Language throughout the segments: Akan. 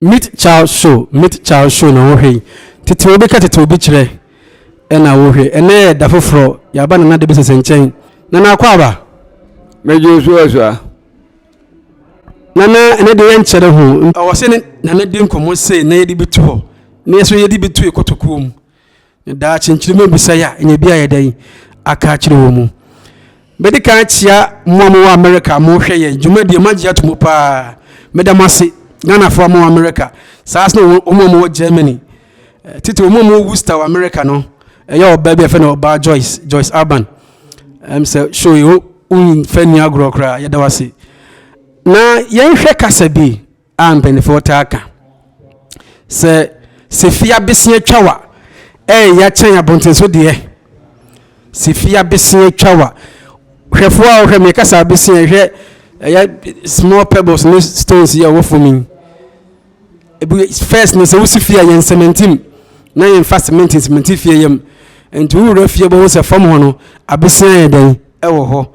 Meet Child Show, Meet Child Show na wohwɛ yi. Tete obi ka tete obi kyerɛ ɛna wohwɛ. Ɛnɛ yɛ da foforɔ, yɛaba Nana de bɛsɛsɛ nkyɛn. Nana akɔ aba? Megye so asua. Nana ɛnɛ deɛ yɛnkyɛre ho. Ɔwɔ sɛ ne Nana di nkɔmmɔ sei na yɛde bi to hɔ. Na yɛ so yɛde bi to yɛ kotokuo mu. Na daakye nkyerɛmu bisa yɛ a, ɛnyɛ bi a yɛdɛn aka akyerɛ wɔ mu. Mɛdi kan akyia mo a mowɔ America a mohwɛ yɛn dwumadie moagye ato mu paa. Meda mo ase Ghanafoɔ a mowɔ America. Saa nso na wɔn a mowɔ Germany. Eh, tete wɔn a mowɔ Worcester wɔ America no, ɛyɛ ɔbaa bi a yɛfrɛ no ɔbaa Joyce, Joyce Alban. Ɛm sɛ show yi womfa nni agorɔ koraa, yɛda wo ase. Na yɛnhwɛ kasa bi a mpanimfoɔ taa ka sɛ sɛ fie abesea twa wa ɛyɛ kyɛn abɔnten so deɛ. Sɛ fie abesea twa wa, hwɛfoɔ a wɔhwɛ meka sɛ abesea hwɛ ɛyɛ small pebbles ne stones yi a ɛwɔ fam yi. Ebi first no sɛ wosi fie a yɛn cement na yɛmfa cement cement fie yam. Nti wowura fie bɛhu sɛ fam hɔ no abesea yɛ dɛn ɛwɔ hɔ.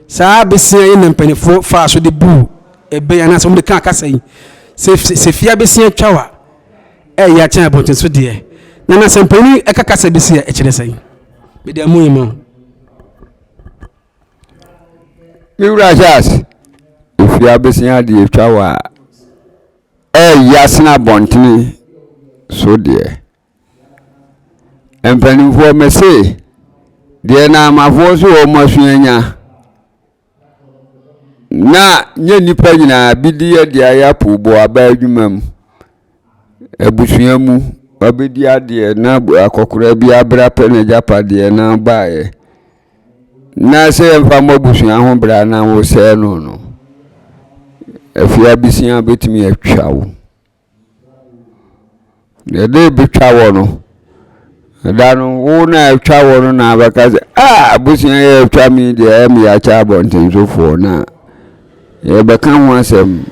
Saa abesea yi na mpanimfoɔ faa so de buu ɛbɛn anaasɛ wɔde kaa kasa yi sɛ sɛ fie abɛsi atwa wa ɛyɛ akyɛn abɔnten so deɛ na na sɛ mpanyin ɛka kasa bi si a ɛkyerɛ sɛn mede amu yi ma. Me wura Charles, efie abɛsi adeɛ atwa wa ɛyɛ asene abɔntene so deɛ. Mpanimfoɔ mese deɛ naamafoɔ so wɔn asua nya. Na nyɛ nnipa nyinaa, bi de yɛ de ayɛ apoobɔ aba adwuma mu, abusua mu, wabɛdi adeɛ na akɔkora bi abrɛ apɛ n'agyapadeɛ na ɔbaeɛ. Na sɛ yɛmfa mmɔ abusua ho bra na wosɛe no no, afie abusua bɛtumi atwa wo. Yɛde rebɛtwa wɔ no, da no wo na atwa wɔ no na abɛka sɛ ah abusua yɛ atwa mi deɛ ɛyɛ me akyɛ abɔntensofoɔ na yɛbɛka ho asɛm.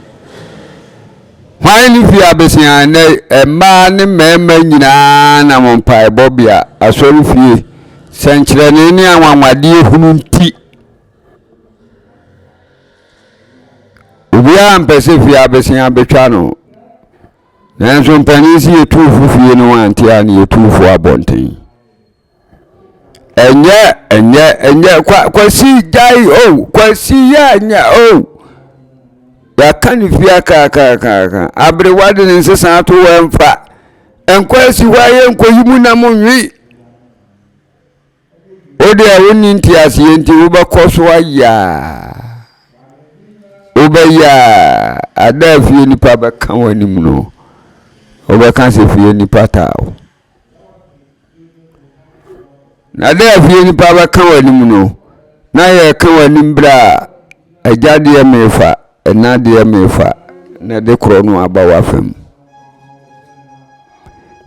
Hwan ne fie abesea nnɛ mmaa ne mmarima nyinaa nam mpaebɔbea asɔrefie sɛnkyerɛnne ne anwanwadeɛ hunu nti. Obiara mpɛ sɛ fie abesea betwa no. Nanso mpanin si yɛtuu fo fie no ante a na yɛtuu fo abɔnten. Ɛnyɛ ɛnyɛ ɛnyɛ kwa kwasi gyae o oh, kwasi yɛ ɛnyɛ o. Oh. Yɛaka ne fie akaakaaka. Aberewa de ne nsesa ato hɔ ɛmfa. Nkɔ asi hɔ a yɛnkɔyi mu nam nwe. Wo deɛ wonni nteaseɛ nti wobɛkɔ so ayɛ a wobɛyɛ a ada a fie nipa bɛka w'anim no wobɛka sɛ fie nipa taa wo na ada a fie nipa bɛka w'anim no na yɛka w'anim berɛ a agya deɛ mefa ɛna deɛ mefa na de korɔ no aba w'afam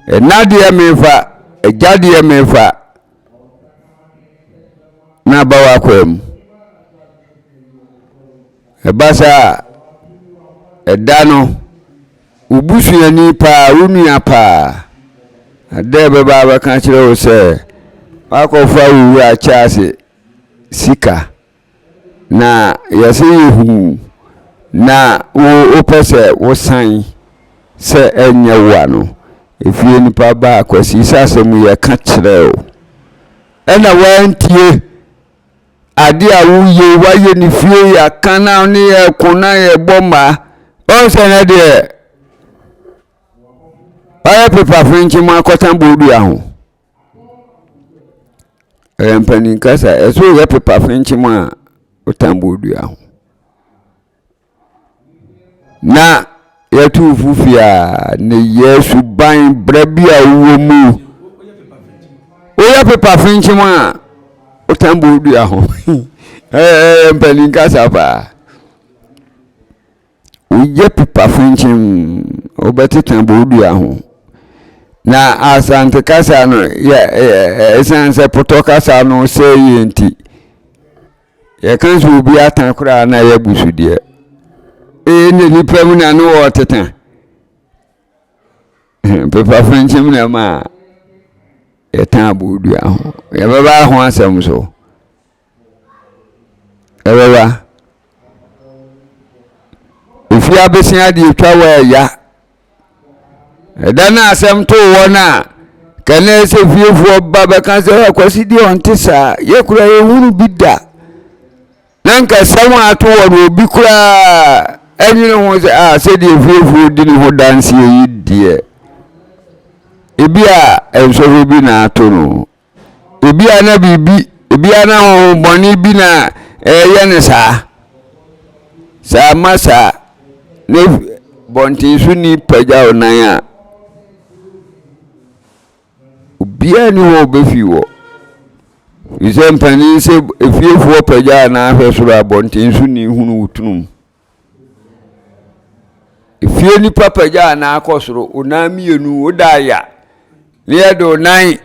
Ɛna deɛ mefa, agya deɛ mefa na aba w'akwaa mu. Ɛba saa a, ɛda no, wo busuani paa, wo nua paa, ada ɛbɛba abɛka kyerɛ wo sɛ wakɔfa wo wura Charles sika. Na yɛse yɛhu na wo wopɛ sɛ wosan sɛ ɛnyɛ wo a no, efie nipa ba Kwasi sɛ asɛm yi yɛka kyerɛ wo ɛna woantie ade a woyɛ woayɛ ne fie yɛaka na ne yɛko na yɛbɔ mmaa ɔn sɛ ne deɛ ɔyɛ pepa fenkyem akɔta bodua ho. Ɛyɛ mpanin kasa. Ɛsɛ woyɛ pepa fenkyem a, wotan bodua ho. Na yɛto wo fo fie a, nneyɛɛ suban bra bi a wowɔ mu. Woyɛ pepa fenkyem a, wotan bodua ho. Ɛyɛ mpanin kasa paa. Woyɛ pepa frenkyem, wobɛteta bodua ho. Na Asante kasa no, yɛ ɛsiane sɛ potɔ kasa no sɛe yɛ nti, yɛka sɛ obi ata koraa na ɛyɛ abusudeɛ. Ee na nipa mu na ne wɔreteta. Pepa frenkyem na ɛma yɛta abodua ho. Yɛbɛba ho asɛm so. Ɛbɛba. Efie abesea deɛ etwa wɔ ɛya. Ɛda no asɛm too wɔn a, kɛnɛ sɛ fiefoɔ ba bɛka sɛ Akwasi deɛ ɔnte saa, yɛ kura yɛhunu bi da. Na nka asɛm a ato wɔ no obi koraa ɛnwene ho sɛ a sɛdeɛ fiefoɔ di ne ho danseɛ yi deɛ ebi a nsɔhwɛ bi na ato no ebi a na biribi ebi a na honhommɔne bi na ɛyɛ ne saa saa ma saa ne bɔnten so ni pagya wo nan a Obiara nni hɔ a ɔbɛfi hɔ. Ɛfiri sɛ mpanin sɛ efiefoɔ pagya anaa ahwɛ soro a, abɔnten so ni hunu wo tunum. Efie nipa pagya anaa akɔ soro, wo nan mmienu, wo da ya. Ne yɛde wo nan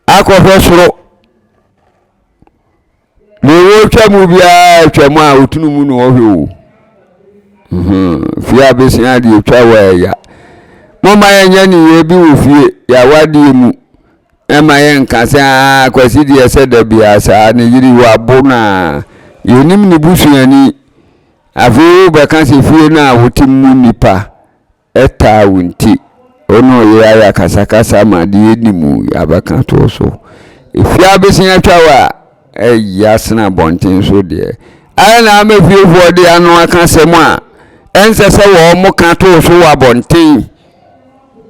akɔhwɛ soro. Deɛ wɔretwa mu biara atwa mu a ɔtunu mu na ɔhwɛ o. Fie abɛsia deɛ ɛtwa wɔ ɛya. Momma yɛnyɛ nneyɛɛ bi wɔ fie yɛawadeɛ mu. Ɛma yɛnka sɛ aa Kwasi deɛ sɛ da biara saa ne yere wabo no a. Yɛnim ne busuani. Afei wobɛka sɛ fie no a wote mu nnipa taa wo nti, wo ne ɔyere ayɛ akasakasa ma adeɛ nni mu abɛka to so. Efie abesen atwa wo a, ɛyɛ asene abɔnten so deɛ. Ayɛ na ama fiefoɔ de ano aka asɛm a ɛnsɛ sɛ wɔn ka to so wɔ abɔnten.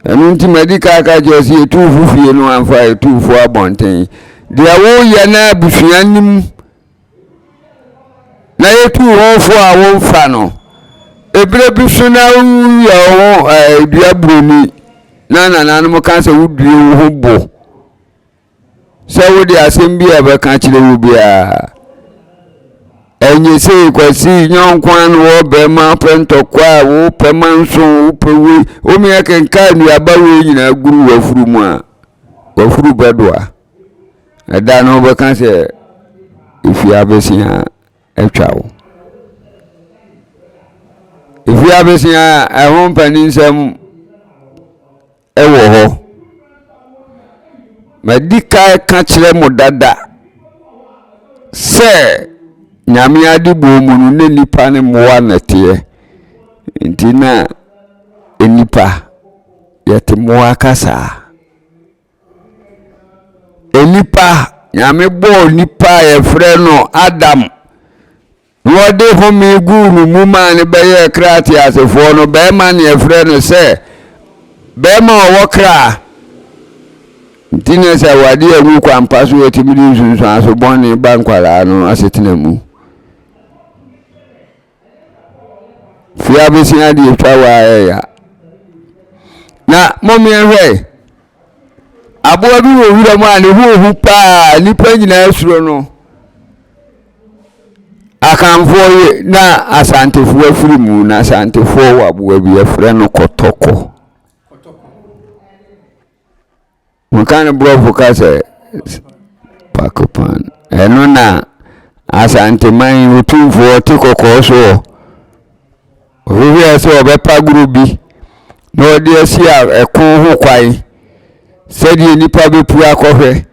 Ɛno nti madi ka aka kyerɛ sɛ yɛtu fo fie no amfa yɛtu fo abɔnten. Deɛ woyɛ na abusua nim na yɛtu ho fo a womfa no ebere bi so na woyɛ wo ho ɛɛ dua buroni na nananom ka sɛ wodue wo ho bo sɛ wode asɛm bi a ɛbɛka kyerɛ wo biara ɛnyɛ sei kwasi nyɛ nko ara na wɔ bɛrima pɛ ntɔkwa a wopɛ ma nso wopɛ wei womeɛ kenka nnuaba wei nyinaa guru wafuru mu a wafuru bɛdoa Ɛda no wobɛka sɛ efie abɛsia atwa wo. Efie abɛsia ɛho mpaninsɛm wɔ hɔ. Madi kan ka kyerɛ mo dada sɛ Nyame adebɔ mu no na nnipa ne mmoa na ɛteɛ. Nti na nnipa yɛte mmoa kasaa. Nnipa, Nyame bɔɔ nipa a yɛfrɛ no Adam na ɔde home guu no mu maa no bɛyɛɛ kra teasefoɔ no, bɛrima na yɛfrɛ no sɛ bɛrima a ɔwɔ kra. Nti na sɛ awade angu kwampa so ɛtumi de nsunsuanso bɔne ba nkwadaa no asetena mu. Fie abɛsia deɛ ɛtwa wɔ a ɛya. Na momeɛhwɛ aboa bi wɔ wura mu a ne ho ohu paa nnipa nyinaa suro no. Akanfoɔ ye na Asantefoɔ afiri mu na Asantefoɔ wɔ aboa bi yɛfrɛ no kɔtɔkɔ. Wɔka no borɔfo ka sɛ porcupine. Ɛno na Asanteman otumfoɔ te kɔkɔɔ soɔ. Ɔhwehwɛɛ sɛ ɔbɛpa goro bi na ɔde asi ɛko ho kwan sɛdeɛ nnipa bɛpu akɔhwɛ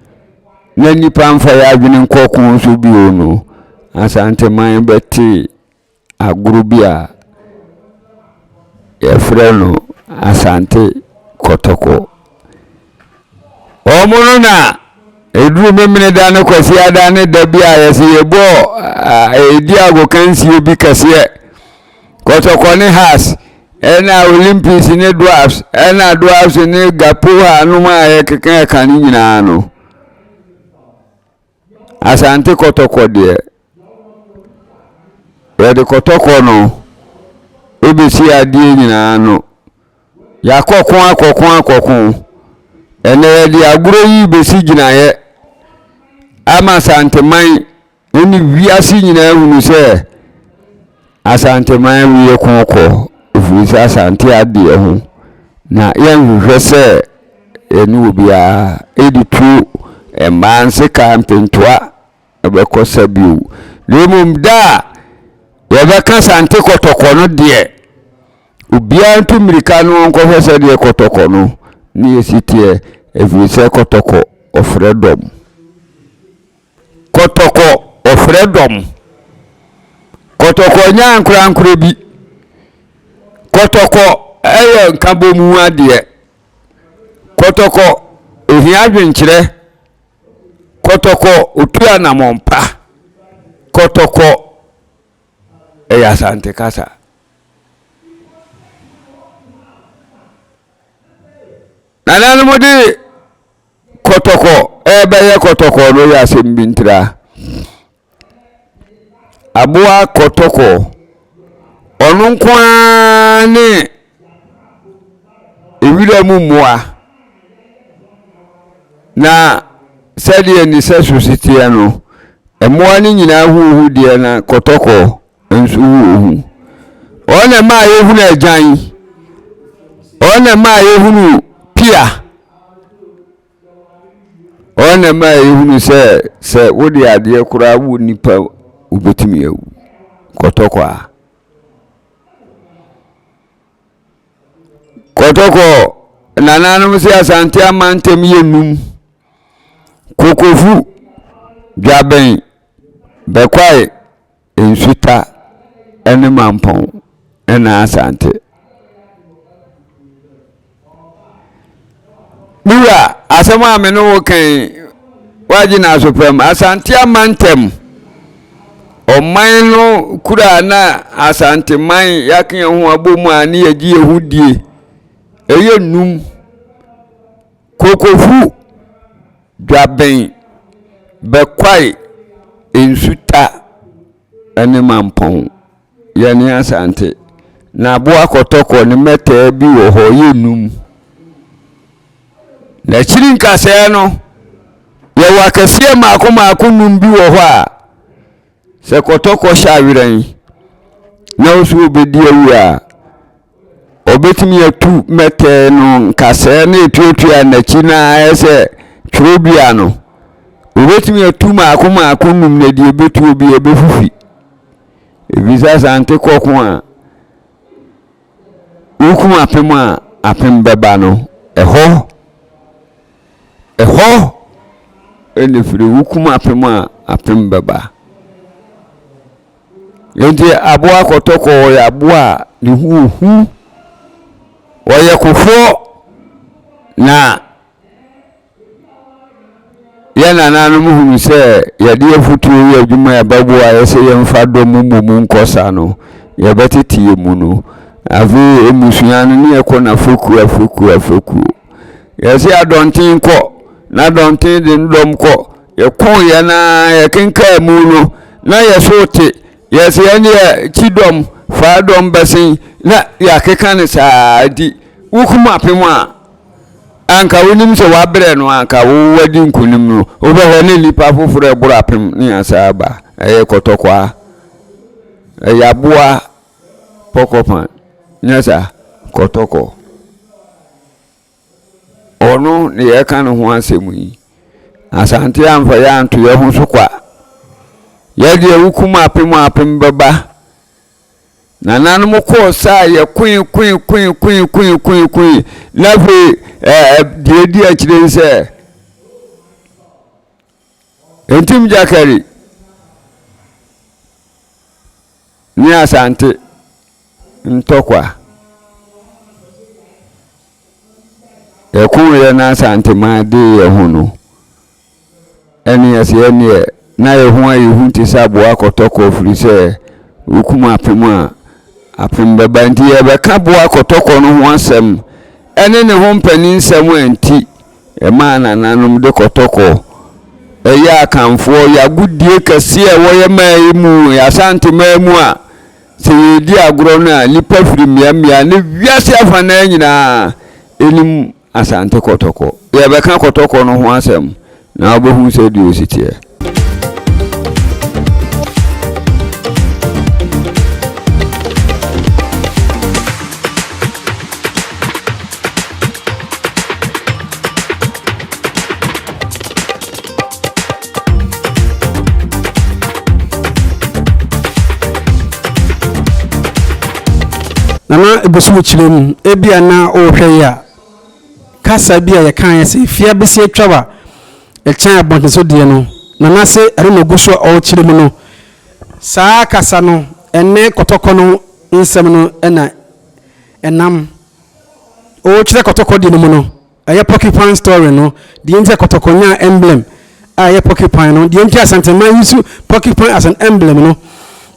na nnipa mfa yɛ adwene nkɔ ko so bio no, Asanteman bɛtee agorɔ bi a yɛfrɛ no Asante Kɔtɔkɔ. Wɔn no na ɛduru Memeneda ne Kwasiada ne da bi a yɛsɛ yɛbɔ ɛdi agokansie bi kɛseɛ. Kɔtɔkɔ ne Hearts ɛna Olympics ne Dwarfs ɛna Dwarfs ne Gapoha nom a yɛkeka ɛka no nyinaa no. Asante Kɔtɔkɔ deɛ, yɛde kɔtɔkɔ no bɛsi adeɛ nyinaa ano. Yɛakɔko akɔko akɔko. Ɛnnɛ yɛde agorɔ yi rebɛsi gyinaeɛ ama Asanteman ne wiase nyinaa ahunu sɛ Asanteman awie ko kɔ ɛfiri sɛ Asante adeɛ ho na yɛnhwehwɛ sɛ yɛne obiara ɛdi tuo mmaa nseka mpentoa ɛbɛkɔ sa bio na mmom da a yɛbɛka Asante kɔtɔkɔ no deɛ obiara ntu mmirika no ɔnkɔhwɛ sɛdeɛ kɔtɔkɔ no ne yɛsi teɛ ɛfiri sɛ kɔtɔkɔ ɔfrɛ dɔm. Kɔtɔkɔ ɔfrɛ dɔm. Kɔtɔkɔ nyɛ ankorankorɛ bi. Kɔtɔkɔ yɛ nkabomu adeɛ. Kɔtɔkɔ, ohia adwenkyerɛ. Kɔtɔkɔ, otu anamɔn pa. Kɔtɔkɔ ɛyɛ Asante kasa. Nananom de kɔtɔkɔ ɛrebɛyɛ kɔtɔkɔ no yɛ asɛm bi ntira. Aboa kɔtɔkɔ, ɔno nko ara ne nwura mu mmoa. Na sɛdeɛ ne sɛso si teɛ no, mmoa no nyinaa ho hu deɛ na kɔtɔkɔ nso ho hu. Ɔno na ɛma yɛhunu agyan, ɔno na ɛma yɛhunu pea. Ɔno na ɛma yɛhunu sɛ sɛ wode adeɛ koraa wo nipa wobɛtumi awu. Kɔtɔkɔ a. Kɔtɔkɔ nananom sɛ Asante amantam yɛ num. Kokofu, Dwabɛn, Bɛkwae, Nsuta ne Mampɔn na Asante. Me wura, asɛm a me ne wo ka yi, woagye no aso pam. Asante amantam, ɔman no kura na Asanteman yɛaka yɛn ho abɔ mu a ne yɛgye yɛn ho die. Ɛyɛ num. Kokofu, Dwaben, Bɛkwae, Nsuta ne Mampɔn. Yɛne Asante. Na aboa kɔtɔkɔ ne mmɛtɛɛ bi wɔ hɔ yɛ num. N'akyiri nkasɛɛ no, yɛwɔ akɛseɛ mmaako mmaako num bi wɔ hɔ a, sɛ kɔtɔkɔ hyɛ awerɛn na wo so wobɛdi awu a, ɔbɛtumi atu mmɛtɛɛ no nkasɛɛ no ɛtuatua n'akyi na ayɛ sɛ twerɛdua no. Ɔbɛtumi atu mmaako mmaako num na deɛ ɛbɛtuo bi ɛbɛfifi. Efisɛ Asante kɔko a wokum apem a apem bɛba no, ɛhɔ ɛhɔ ɛna firi wokum apem a apem bɛba. Enti aboa kɔtɔkɔ ɔyɛ aboa a ne ho ohu, ɔyɛ kofoɔ na Yɛn nananom hunu sɛ yɛde afotuo yɛ adwuma a ɛbɛboa yɛ sɛ yɛmfa dɔ mu mmom nkɔ sa no, yɛbɛtete yɛn mu no. Afei mmusua no ne yɛkɔ no afekuo afekuo afekuo. Yɛsɛ adɔnten kɔ na adɔnten de ndɔm kɔ. Yɛko yɛn a yɛkenkaa mu no na yɛso te. Yɛsɛ yɛn deɛ kyidɔm faa dɔm bɛsen na yɛakeka no saa nti wokum apem a Anka wonim sɛ woabrɛ no anka wo wadi nkonim no, wobɛhwɛ ne nnipa foforɔ ɛboro apem ne asaa aba. Ɛyɛ kɔtɔkwaa. Ɛyɛ aboa pɔkɔpan. Nyɛ saa? Kɔtɔkɔ. Ɔno ne yɛka ne ho asɛm yi. Asante amfa yɛ anto yɛ ho so kwa. Yɛdeɛ wokum apem apem bɛba. Nananom kɔɔ saa yɛ koe koe koe koe koe koe koe na afei ɛɛ deɛ edi akyire yi sɛ ntim gyakari ne asante ntɔkwa yɛkoeɛ na asanteman dee yɛ ho no. Ɛnneɛ sɛ ɛnneɛ na yɛ ho ayɛ hu te sɛ aboa kɔtɔkɔ firi sɛ wokum apem a, apem bɛba. Nti yɛbɛka boa kɔtɔkɔ no ho asɛm ɛne ne ho mpaninsɛm a nti ɛmaa nananom de kɔtɔkɔ ɛyɛ Akanfoɔ yɛ agodie kɛseɛ a ɛwɔ yɛ man yi mu, yɛ Asante man mu a sɛ yɛredi agorɔ no a nnipa firi mmeammea ne wiase afanaa nyinaa ɛnim Asante Kɔtɔkɔ. Yɛbɛka kɔtɔkɔ no ho asɛm na wobɛhu sɛ deɛ ɔsi teɛ. Nana Ebosom kyerɛ mu, ebia na wohwɛ yi a, kasa bi a yɛkaeɛ sɛ fie abɛsi atwa wa ɛkyɛn abɔnten so deɛ no, Nana se ɛno na ɔgu so a ɔrekyerɛ mu no. Saa kasa no, ɛne kɔtɔkɔ no nsɛm no na ɛnam. Ɔrekyerɛ kɔtɔkɔ deɛ no mu no. Ɛyɛ porcupine story no, deɛ nti a Kɔtɔkɔ nyaa emblem a ɛyɛ porcupine no, deɛ nti a Asanteman use porcupine as an emblem no,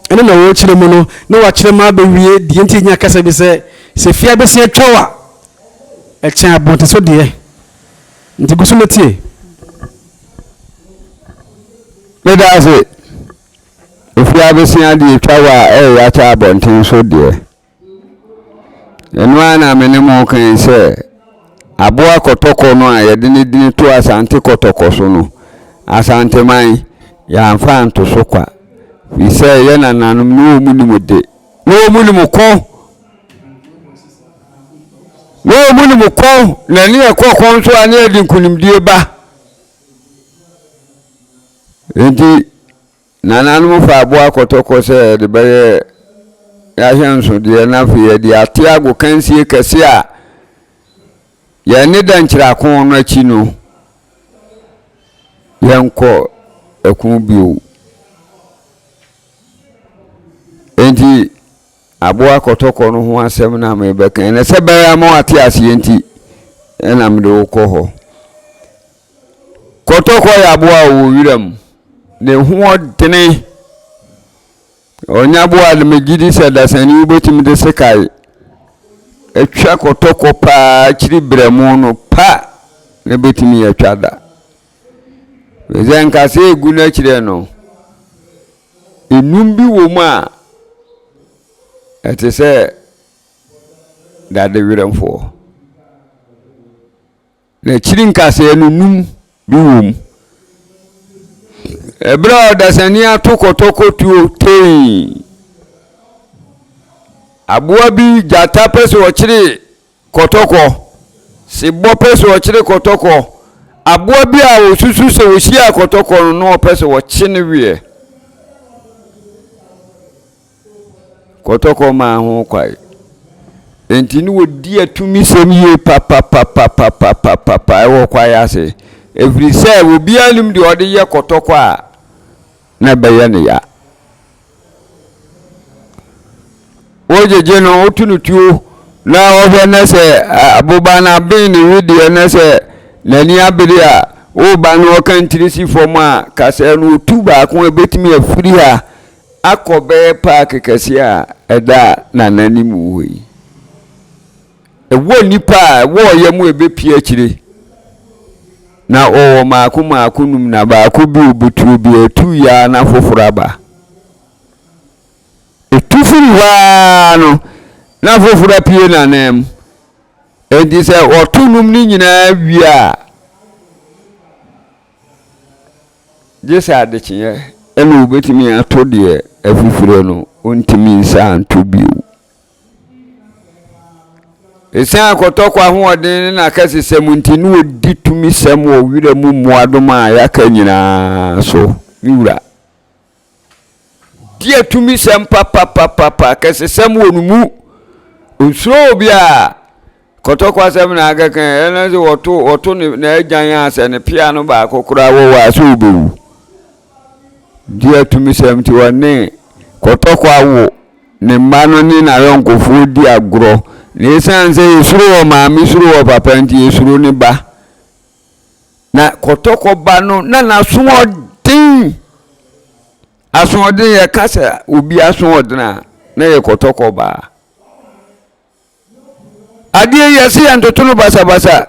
ɛno na wɔrekyerɛ mu no, na wɔakyerɛ mu abɛwie deɛ nti yɛnya kasa bi sɛ, sɛ fie abɛsi atwa wo a, ɛkyɛn abɔnten so deɛ. Nti gu so na tie. Meda ase. Efie abɛsi adeɛ twa wo a, ɛyɛ akyɛ abɔnten so deɛ. Ɛno ara na me ne mo reka yi sɛ, aboa kɔtɔkɔ no a yɛde ne dini to Asante kɔtɔkɔ so no, Asanteman, yɛamfa anto so kwa. Firi sɛ yɛ nananom ne wɔn nim de, ne wɔn nim ko, ne wɔn nim ko, na ne yɛkɔ ko nso a ne yɛde nkunimdie ba. Enti Nananom fa aboa kɔtɔkɔ sɛ yɛde bɛyɛ yɛahyɛnsodeɛ na afei yɛde ate agokansie kɛse a yɛn ne dɛnkyerɛako no akyi no yɛnkɔ ɛko bio. Enti aboa kɔtɔkɔ no ho asɛm na mebɛka na sɛ bɛyɛ ama wate aseɛ nti ɛna mede wo kɔ hɔ. Kɔtɔkɔ yɛ aboa a ɔwɔ wiram. Ne ho ɔdene. Ɔnyɛ aboa a megye di sɛ dasani wobɛtumi de sekan atwa kɔtɔkɔ paa akyiri berɛmo no pa na bɛtumi atwa da. Sɛ nkasɛɛ egu n'akyirɛ no, enum bi wɔ mu a ɛte sɛ dade werɛmfoɔ. N'akyiri nkasɛɛ no num bi wom. Ɛberɛ a ɔdasani ato kɔtɔkɔ tuo tei, aboa bi gyata pɛ sɛ ɔkyere kɔtɔkɔ, sebɔ pɛ sɛ ɔkyere kɔtɔkɔ, aboa bi a ɔsusu sɛ ɔhyia kɔtɔkɔ no na ɔpɛ sɛ ɔkye no weɛ. Kɔtɔkɔ maa ho kwae. Enti ne wɔdi atumisɛm yie papapapapapapa wɔ kwae ase. Ɛfiri sɛ obiara nim deɛ ɔde yɛ kɔtɔkɔ a na ɛbɛyɛ ne ya. Wogyegye no, woto no tuo na ɔhwɛ na sɛ aboba no aben ne wedeɛ na sɛ n'ani abere a, woba no ɔka ntiri si fam a, kasɛɛ no ɔtu baako a ɛbɛtumi afiri ha akɔ bɛyɛ paake kɛseɛ a ɛda Nana anim hɔ yi. Ɛwɔ nnipa a ɛwɔ ɔyɛ mu a ɛbɛpie akyire. Na ɔwɔ mmaako mmaako num na baako bi ɔbɛtuo bi ɛtu yɛ ara na foforɔ aba. Ɛtu firi hɔ ara no na foforɔ apue n'anan mu. Enti sɛ ɔto num no nyinaa wie a, Gye sɛ adekyeeɛ na wɔbɛtumi ato deɛ afifire no, wɔntumi nsan nto bio. Ɛsiane kɔtɔkɔ ahoɔden ne n'akɛsesɛm nti, na wɔdi tumisɛm wɔ wira mu mmoadoma a yɛaka nyinaa so, me wura. Di atumisɛm papapapapa, kɛsesɛm wɔ no mu. Onsuro obiara. Kɔtɔkɔ asɛm na akɛka ɛna sɛ wɔto wɔto ne n'agyan a sɛ ne pea no baako koraa wɔ wɔ a sɛ obewu. Di atumisɛm nti wɔne kɔtɔkɔ awo ne mma no ne n'ayɔnkofoɔ di agorɔ. Na esiane sɛ yɛsuro wɔ maame suro wɔ papa nti yɛsuro ne ba. Na kɔtɔkɔ ba no na n'asoɔden asoɔden yɛka sɛ obi asoɔden a na yɛ kɔtɔkɔ baa adeɛ yi yɛse yɛntoto no basabasa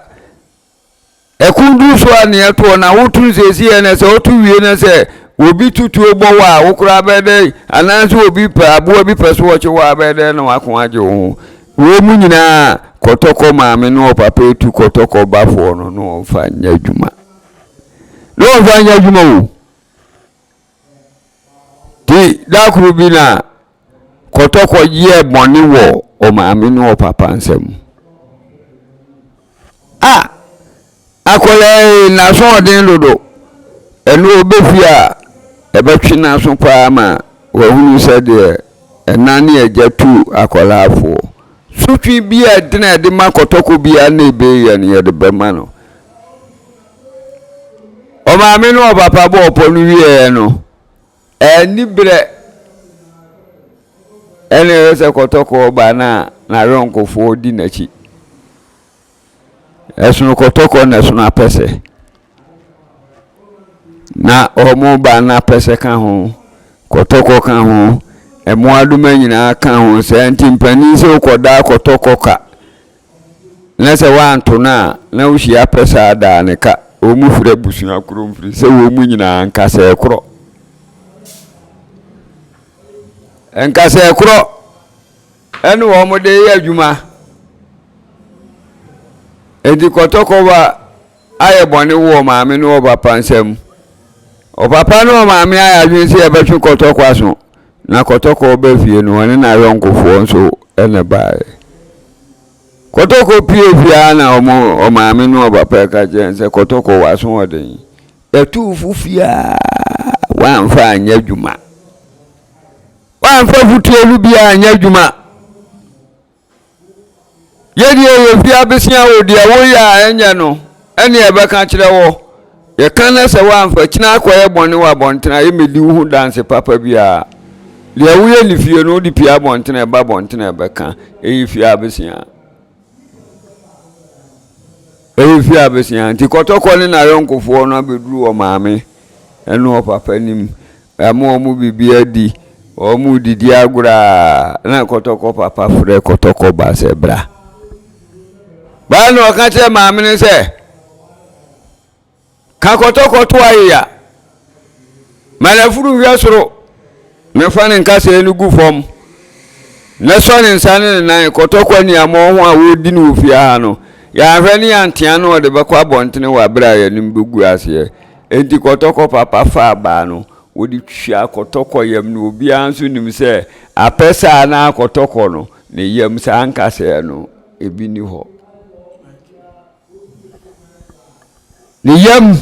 ɛko duru so a neɛ toɔ na woto nsiesie yɛ na sɛ woto wie na sɛ obi tutuo bɔ wɔ a wo koraa bɛyɛ dɛ anaasɛ obi pɛ aboa bi pɛ so wɔkye wɔ a bɛyɛ dɛ na wako agye wo ho Wei mu nyinaa kɔtɔkɔ maame ne ɔpapa etu kɔtɔkɔ bafoɔ no na wɔmfa nyɛ adwuma. Na wɔmfa nyɛ adwuma o. Ti da koro bi na kɔtɔkɔ yɛɛ bɔne wɔ ɔmaame ne ɔpapa nsam. A Akwadaa yi n'asoɔden dodo. Ɛno ɔbɛ fie a, ɛbɛtwe n'aso paa ma wahunu sɛdeɛ ɛna ne agya tu akwadaa foɔ. Sotwe bi a ɛdene a ɛde ma kɔtɔkɔ biara na ɛbɛyɛ no yɛde bɛma no. Ɔmaame ne ɔpapa bɔɔ pɔ no wieɛ no, ɛni berɛ ɛna ɛyɛ sɛ kɔtɔkɔ ba no a n'ayɔnkofoɔ di n'akyi. Ɛsono kɔtɔkɔ na ɛsono apɛsɛ. Na wɔn ba no apɛsɛ ka ho, kɔtɔkɔ ka ho, mmoadoma nyinaa ka ho. Saa nti mpanin sɛ wokɔda kɔtɔkɔ ka na sɛ woanto no a na wohyia apɛsɛ a daa ne ka. Wɔn firi abusua korɔ mfiri sɛ wɔn nyinaa nkasɛɛ korɔ. Nkasɛɛ korɔ ɛne wɔn de yɛ adwuma. Enti kɔtɔkɔ ba ayɛ bɔne wɔ ɔmaame ne ɔpapa nsam. Ɔpapa ne ɔmaame ayɛ adwene sɛ yɛbɛtwe kɔtɔkɔ aso, na kɔtɔkɔ ba fie no, ɔne n'ayɔnkofoɔ nso na ɛbaeɛ. Kɔtɔkɔ pie fie ara na ɔmo ɔmaame ne ɔpapa ka kyerɛ no sɛ kɔtɔkɔ w'aso ɔden. Yɛtuu fo fie a wamfa anyɛ adwuma. Wamfa futuo no biara anyɛ adwuma. Yɛ deɛ yɛfi abesea wo deɛ woyɛ a ɛnyɛ no ɛne ɛbɛka kyerɛ wɔ. Yɛka na sɛ woamfa kyina akɔyɛ bɔne wɔ abɔntene a yɛmmɛdi wo ho danse papa biara. Deɛ woyɛ ne fie no wode pie abɔntene ɛba abɔntene ɛbɛka. Ɛyɛ fie abesea. Ɛyɛ fie abesea. Nti kɔtɔkɔ ne n'ayɔnkofoɔ no abɛduru wɔ maame ɛne ɔpapa nim. Yɛama wɔn biribi adi, wɔredidi agorɔ a, na kɔtɔkɔ papa frɛ kɔtɔkɔ ba sɛ bra. Baa na ɔka kyerɛ maame no sɛ, ka kɔtɔkɔ to ayeya, ma n'afuru nhwɛ soro, na fa ne nkasɛɛ no gu fam, na sɔ ne nsa ne ne nan. Kɔtɔkɔ aniammɔho a wɔredi no wɔ fie ha no, yɛanhwɛ ne yɛantea no ɔde bɛkɔ abɔntene wɔ abere a yɛn anim bɛgu aseɛ. Enti kɔtɔkɔ papa faa baa no, wɔde twaa kɔtɔkɔ yam no, obiara nso nim sɛ apɛsɛ anaa kɔtɔkɔ no, ne yam saa nkasɛɛ no, ebi nni hɔ. Ne yam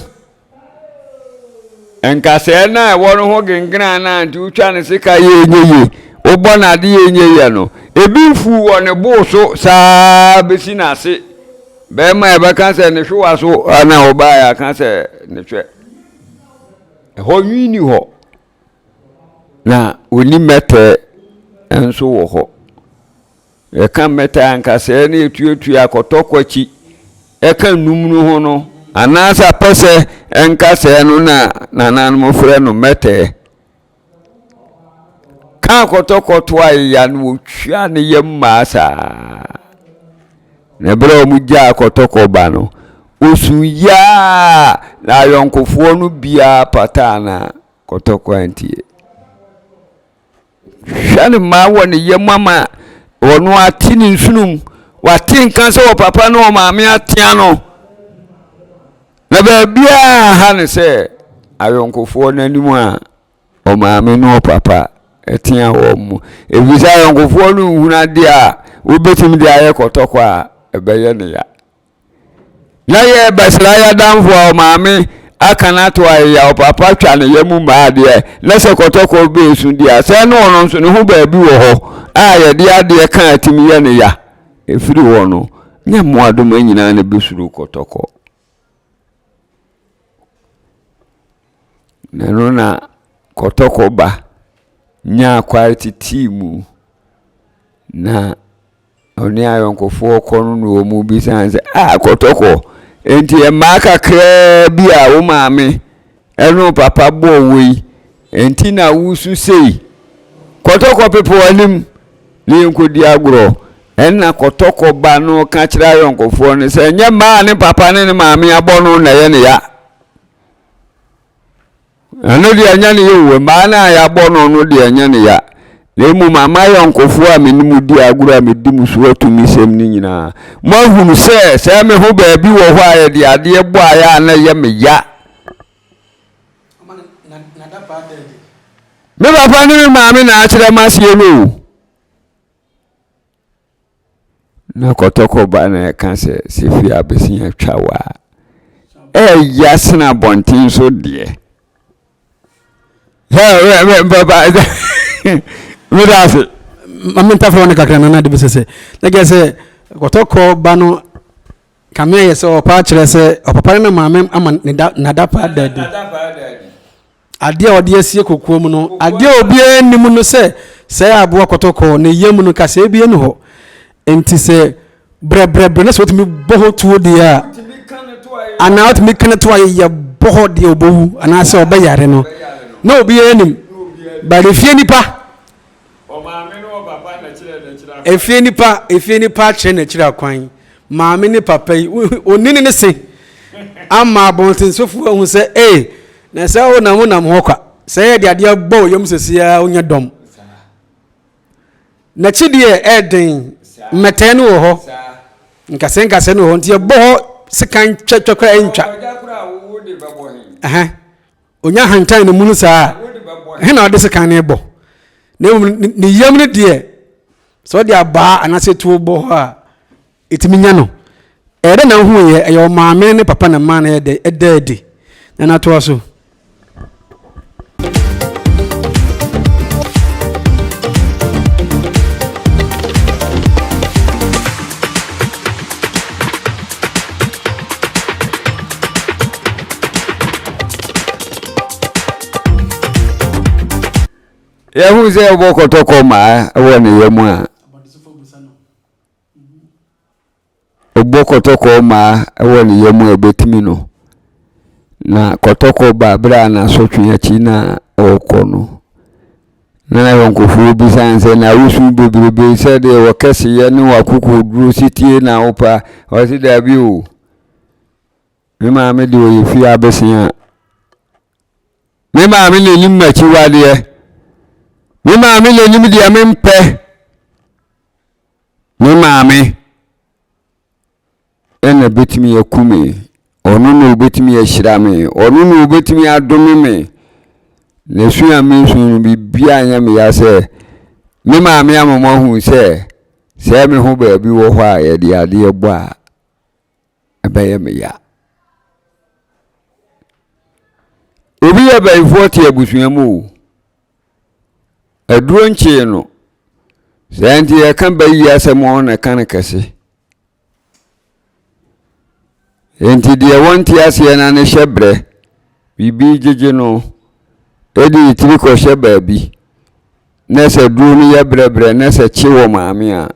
nkasɛɛ no a ɛwɔ no ho gengena no a nti wotwa ne sika yɛ ɛnyɛ yie, wobɔ no ade yɛ ɛnyɛ yie no, ebi mfuu wɔ ne bo so saa bɛsi n'ase. Bɛrima a yɛbɛka sɛ ne hwewa so na ɔbaa yɛaka sɛ ne hwɛ. Ɛhɔ nwi ni hɔ. Na ɔni mmɛtɛ nso wɔ hɔ. Yɛka mmɛtɛ a nkasɛɛ ne yɛtuatua kɔtɔkɔ akyi ɛka nnum no ho no anaasɛ apɛsɛ nkasɛɛ no na nananom frɛ no mmɛtɛ. Kaa kɔtɔkɔ ayeya no wɔtwaa ne yam maa saa. Na berɛ a wɔgyaa kɔtɔkɔ ba no, ɔsu yaa na ayɔnkofoɔ no biara pataa na kɔtɔkɔ antie. Hwɛ ne mmaa wɔ ne yam ama ɔno ate ne nsunum. Wate nka sɛ ɔpapa ne ɔmaame atea no. Na baabiara ha ne sɛ ayɔnkofoɔ no anim a ɔmaame ne ɔpapa tea wɔn mu. Ɛfiri sɛ ayɔnkofoɔ no nhunu adeɛ a wobɛtumi de ayɛ kɔtɔkɔ a ɛbɛyɛ ne ya. Na yɛrebɛsra yɛadamfo a ɔmaame aka no ato ayeya ɔpapa twa ne yam mmaa adeɛ na sɛ kɔtɔkɔ bɛɛsu deɛ a sɛ ne ɔno nso ne ho baabi wɔ hɔ a yɛde adeɛ ka atumi yɛ ne ya. Ɛfiri hɔ no, nyɛ mmoadoma nyinaa na ɛbɛsuro kɔtɔkɔ. Na ɛno na kɔtɔkɔ ba nyaa kwae tetee mu na ɔne ayɔnkofoɔ kɔ no na wɔn bisa no sɛ ah kɔtɔkɔ nti mmaa kakraa bi a wo maame ɛne wo papa bɔɔ wo yi nti na wosu sei kɔtɔkɔ pepa w'anim ne yɛnkɔdi agorɔ ɛnna kɔtɔkɔ ba no ka kyerɛ ayɔnkofoɔ no sɛ ɛnyɛ mmaa ne papa ne ne maame abɔ no na ɛyɛ ne ya. Ɛno deɛ ɛnyɛ ne ya o, mmaa no a yɛabɔ no no deɛ ɛnyɛ ne ya. Na mmom ama ayɔnkofoɔ a me ne mo di agorɔ a medi mo so atumisɛm no nyinaa, moahunu sɛ sɛ me ho baabi wɔ hɔ a yɛde adeɛ bɔ ayɛ a na ɛyɛ me ya. Me papa ne me maame na akyerɛ m'aseɛ no o. Na kɔtɔkɔ ba na ɛka sɛ sɛ fie abɛsi atwa wo a ɛya sene abɔnten so deɛ. Meda ase. Maame ntafra wɔn kakra nana de bi sɛ sɛ na kyerɛ sɛ kɔtɔkɔ ba no kame ayɛ sɛ ɔpa akyerɛ sɛ ɔpapa ne na maame ama ne da nada pa da adi. Adeɛ a ɔde asie kokoam no, adeɛ a obiara nnim no sɛ sɛɛ aboa kɔtɔkɔ ne yam no kasɛɛ bi nni hɔ. Enti sɛ Brɛbrɛbrɛ na sɛ wotumi bɔ hɔ tuo deɛ a, anaa wotumi ka no to a yɛbɔ hɔ deɛ ɔbɛwu anaasɛ ɔbɛyare no na obiara nim. But efie nipa efie nipa efie nipa akyerɛ n'akyiri akwan. Maame ne papa yi onini ne se ama abɔntensofoɔ ahu sɛ ee na sɛ wonam wonam hɔ kwa sɛ yɛde adeɛ bɔ wo yam sɛsi a wonyɛ dɔm. N'akyi deɛ ɛyɛ den, mmɛtɛɛ no wɔ hɔ, nkasɛɛ nkasɛɛ no wɔ hɔ, nti ɛbɔ hɔ sekan twɛtwɛ koraa ɛntwa. Ɛhɛn, onya hantan ne mu no saa a, ɛhe na ɔde sekan no bɔ? Na mmom ne yam no deɛ, sɛ ɔde abaa anaasɛ tuo bɔ hɔ a, Ɛtumi nya no. Ɛyɛ dɛ na wohu yɛ, ɛyɛ ɔmaame ne papa na mmaa no yɛ dɛ, ɛda adi. Na natoa so. Yɛhu sɛ ɔbɔ kɔtɔkɔ maa wɔ ne yam a. Ɔbɔ kɔtɔkɔ mmaa wɔ ne yam a ɛbɛtumi no. Na kɔtɔkɔ ba berɛ a n'asotwe akyi na ɔrekɔ no, na n'ayɔnkofoɔ bisa no sɛ, na wosu bebrebe sɛdeɛ wɔ kɛseyɛ ne w'akokoɔduro si tie na wopɛ a? Ɔse daabi o, me maame deɛ ɔyɛ fie abesea. Me maame na ɔnim m'akyiwadeɛ. Me maame na ɔnim deɛ mempɛ. Me maame na ɛbɛtumi aku me, ɔno na ɔbɛtumi ahyira me, ɔno na ɔbɛtumi adome me. Na su a mesu no, biribiara nyɛ me ya sɛ me maame ama mahu sɛ sɛ me ho baabi wɔ hɔ a yɛde adeɛ bɔ a, ɛbɛyɛ me ya. Obi yɛ bayifoɔ te abusua mu o. Aduro nkyee no. Saa nti yɛka bayi asɛm a ɔna ɛka no kɛse. Nti deɛ wɔnte aseɛ na ne hyɛ brɛ, biribi gyegye no, ɛde ne tiri kɔhyɛ baabi, na sɛ duro no yɛ brɛbrɛ na sɛ kye wɔ maame a,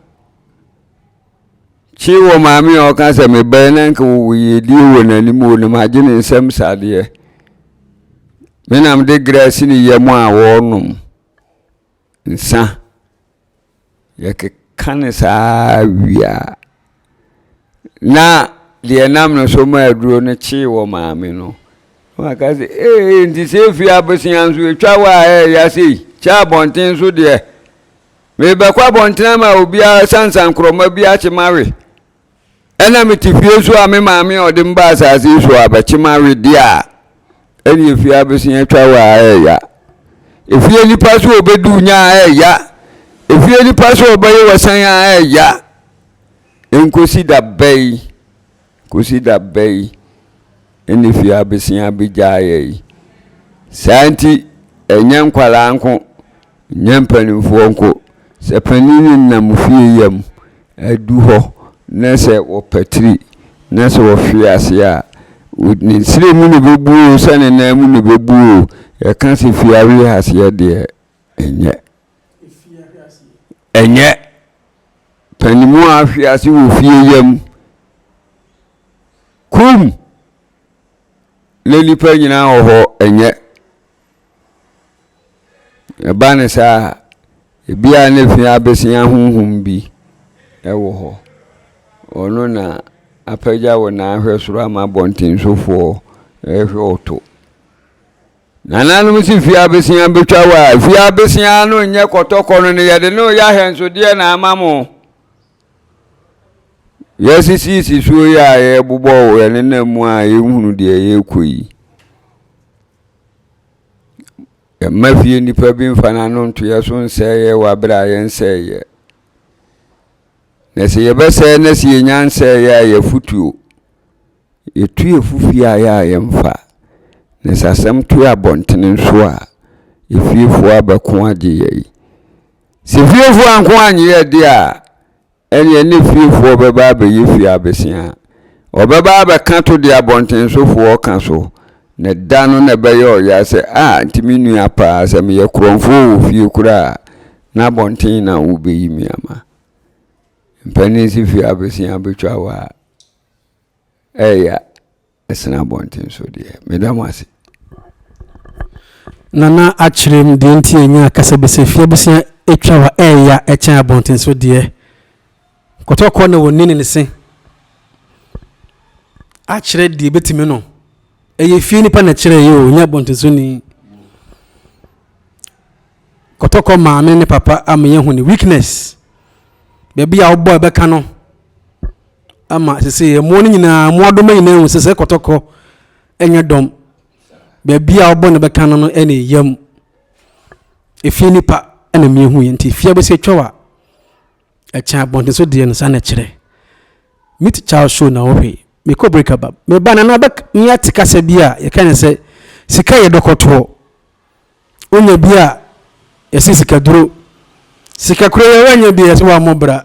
kye wɔ maame a ɔka sɛ mebɛn na nka wɔwɔ yiedie wɔ n'anim wɔ ne mu agye ne nsam sadeɛ. Me na mede grɛ asi ne yam a wɔrenom nsa. Yɛkeka no saa wie a, na deɛ ɛnam no so ma aduro no kyee wɔ maame no, na waka sɛ, ee, nti sɛ efie abosea nso etwa wɔ a ɛyɛ sei, kyɛ abɔnten so deɛ, merebɛkɔ abɔnten ama obiara sansankorɔma bi akye mawe. Ɛna mete fie nso a me maame a ɔde me baa asase yi so abɛkye m'awedeɛ a, ɛne efie abesea atwa wɔ a ɛɛya. Efie nipa so ɔbɛdu nya a ɛɛya. Efie nipa so ɔbɛyɛ wɔsan a ɛɛya. Nkosi da bɛyi, nkosi da bɛyi ɛna efie abesea abɛgyaa yɛ yi. Saa nti ɛnyɛ nkwadaa nko. Nyɛ mpanimfoɔ nko. Sɛ panin no nam fie yam adu hɔ na sɛ wɔpatiri na sɛ wɔhwe ase a, ne nsrɛ mu na ɛbɛbu o, sɛ ne nan mu na ɛbɛbu o, yɛka sɛ fie awe aseɛ deɛ, ɛnyɛ. Ɛnyɛ. Panimu a ahwe ase wɔ fie yam. Kum! Na nnipa nyinaa wɔ hɔ, ɛnyɛ. Ɛba no saa a, ebia na fi abesea honhom bi wɔ hɔ. Ɔno na apagya wo nan ahwɛ soro ama abɔntensofoɔ rehwɛ wo to. Nananom si fie abesea bɛtwa wo a, fie abesea no nyɛ kɔtɔkɔ no no yɛde no yɛ ahwɛnsodeɛ na ama mo. Yɛasisisisi soɔ yi a yɛbobɔ yɛnenam mu a yɛnhunu deɛ yɛrekɔ yi. Yɛmma fie nnipa bi mfa n'ano nto yɛn so nsɛe yɛn wɔ abere a yɛnsɛe yɛ. Na sɛ yɛbɛsɛe na sɛ yɛnya nsɛe yɛ a yɛfotuo. Yɛtu yɛn fo fie a yɛ a yɛmfa. Na sɛ asɛm to yɛ abɔntene nso a, efiefoɔ abɛko agye yɛn. Sɛ fiefoɔ anko annye yɛn deɛ a, Ɛnneɛ ne fiefoɔ bɛba abɛyɛ fie abesea. Wɔbɛba abɛka to deɛ abɔntensofoɔ ka so, na da no na ɛbɛyɛ ɔya sɛ, A, nti me nua paa, sɛ meyɛ korɔmfoɔ wɔ fie koraa a, na abɔnten na wobɛyi me ama. Mpanin si fie abɛsia bɛtwa wɔ a ɛyɛ ɛsene abɔnten so deɛ. Meda mo ase. Nana akyerɛ mu deɛ nti ɛnya kasa bi sɛ fie abusua atwa wɔ ɛyɛ ɛkyɛn abɔnten so deɛ. Kɔtɔkɔ na wɔni ne se akyerɛ deɛ ɛbɛtumi no. Ɛyɛ fie nipa na ɛkyerɛ yɛ o, nyɛ abɔnten so ni. Kɔtɔkɔ maame ne papa ama yɛahu ne weakness. Baabi a wobɔ ɛbɛka no ama sese yɛ mmoa no nyinaa mmoadoma nyinaa hu sɛ sɛ kɔtɔkɔ ɛnyɛ dɔm. Baabi a wobɔ no bɛka no no ɛna yam. Efie nipa ɛna mmiɛhu yɛ nti fie abɛsi atwa wa ɛkyɛn abɔnten so deɛ no saa na ɛkyerɛ. Meet Charles show na wohwɛ. Mekɔ break aba. Meba na na bɛk ne ate kasa bi a yɛka ne sɛ sika yɛ dɔkɔtoɔ. Wonya bi a yɛsɛ sika duro. Sika koro yɛ woanya bi a yɛsɛ wammɔ bra.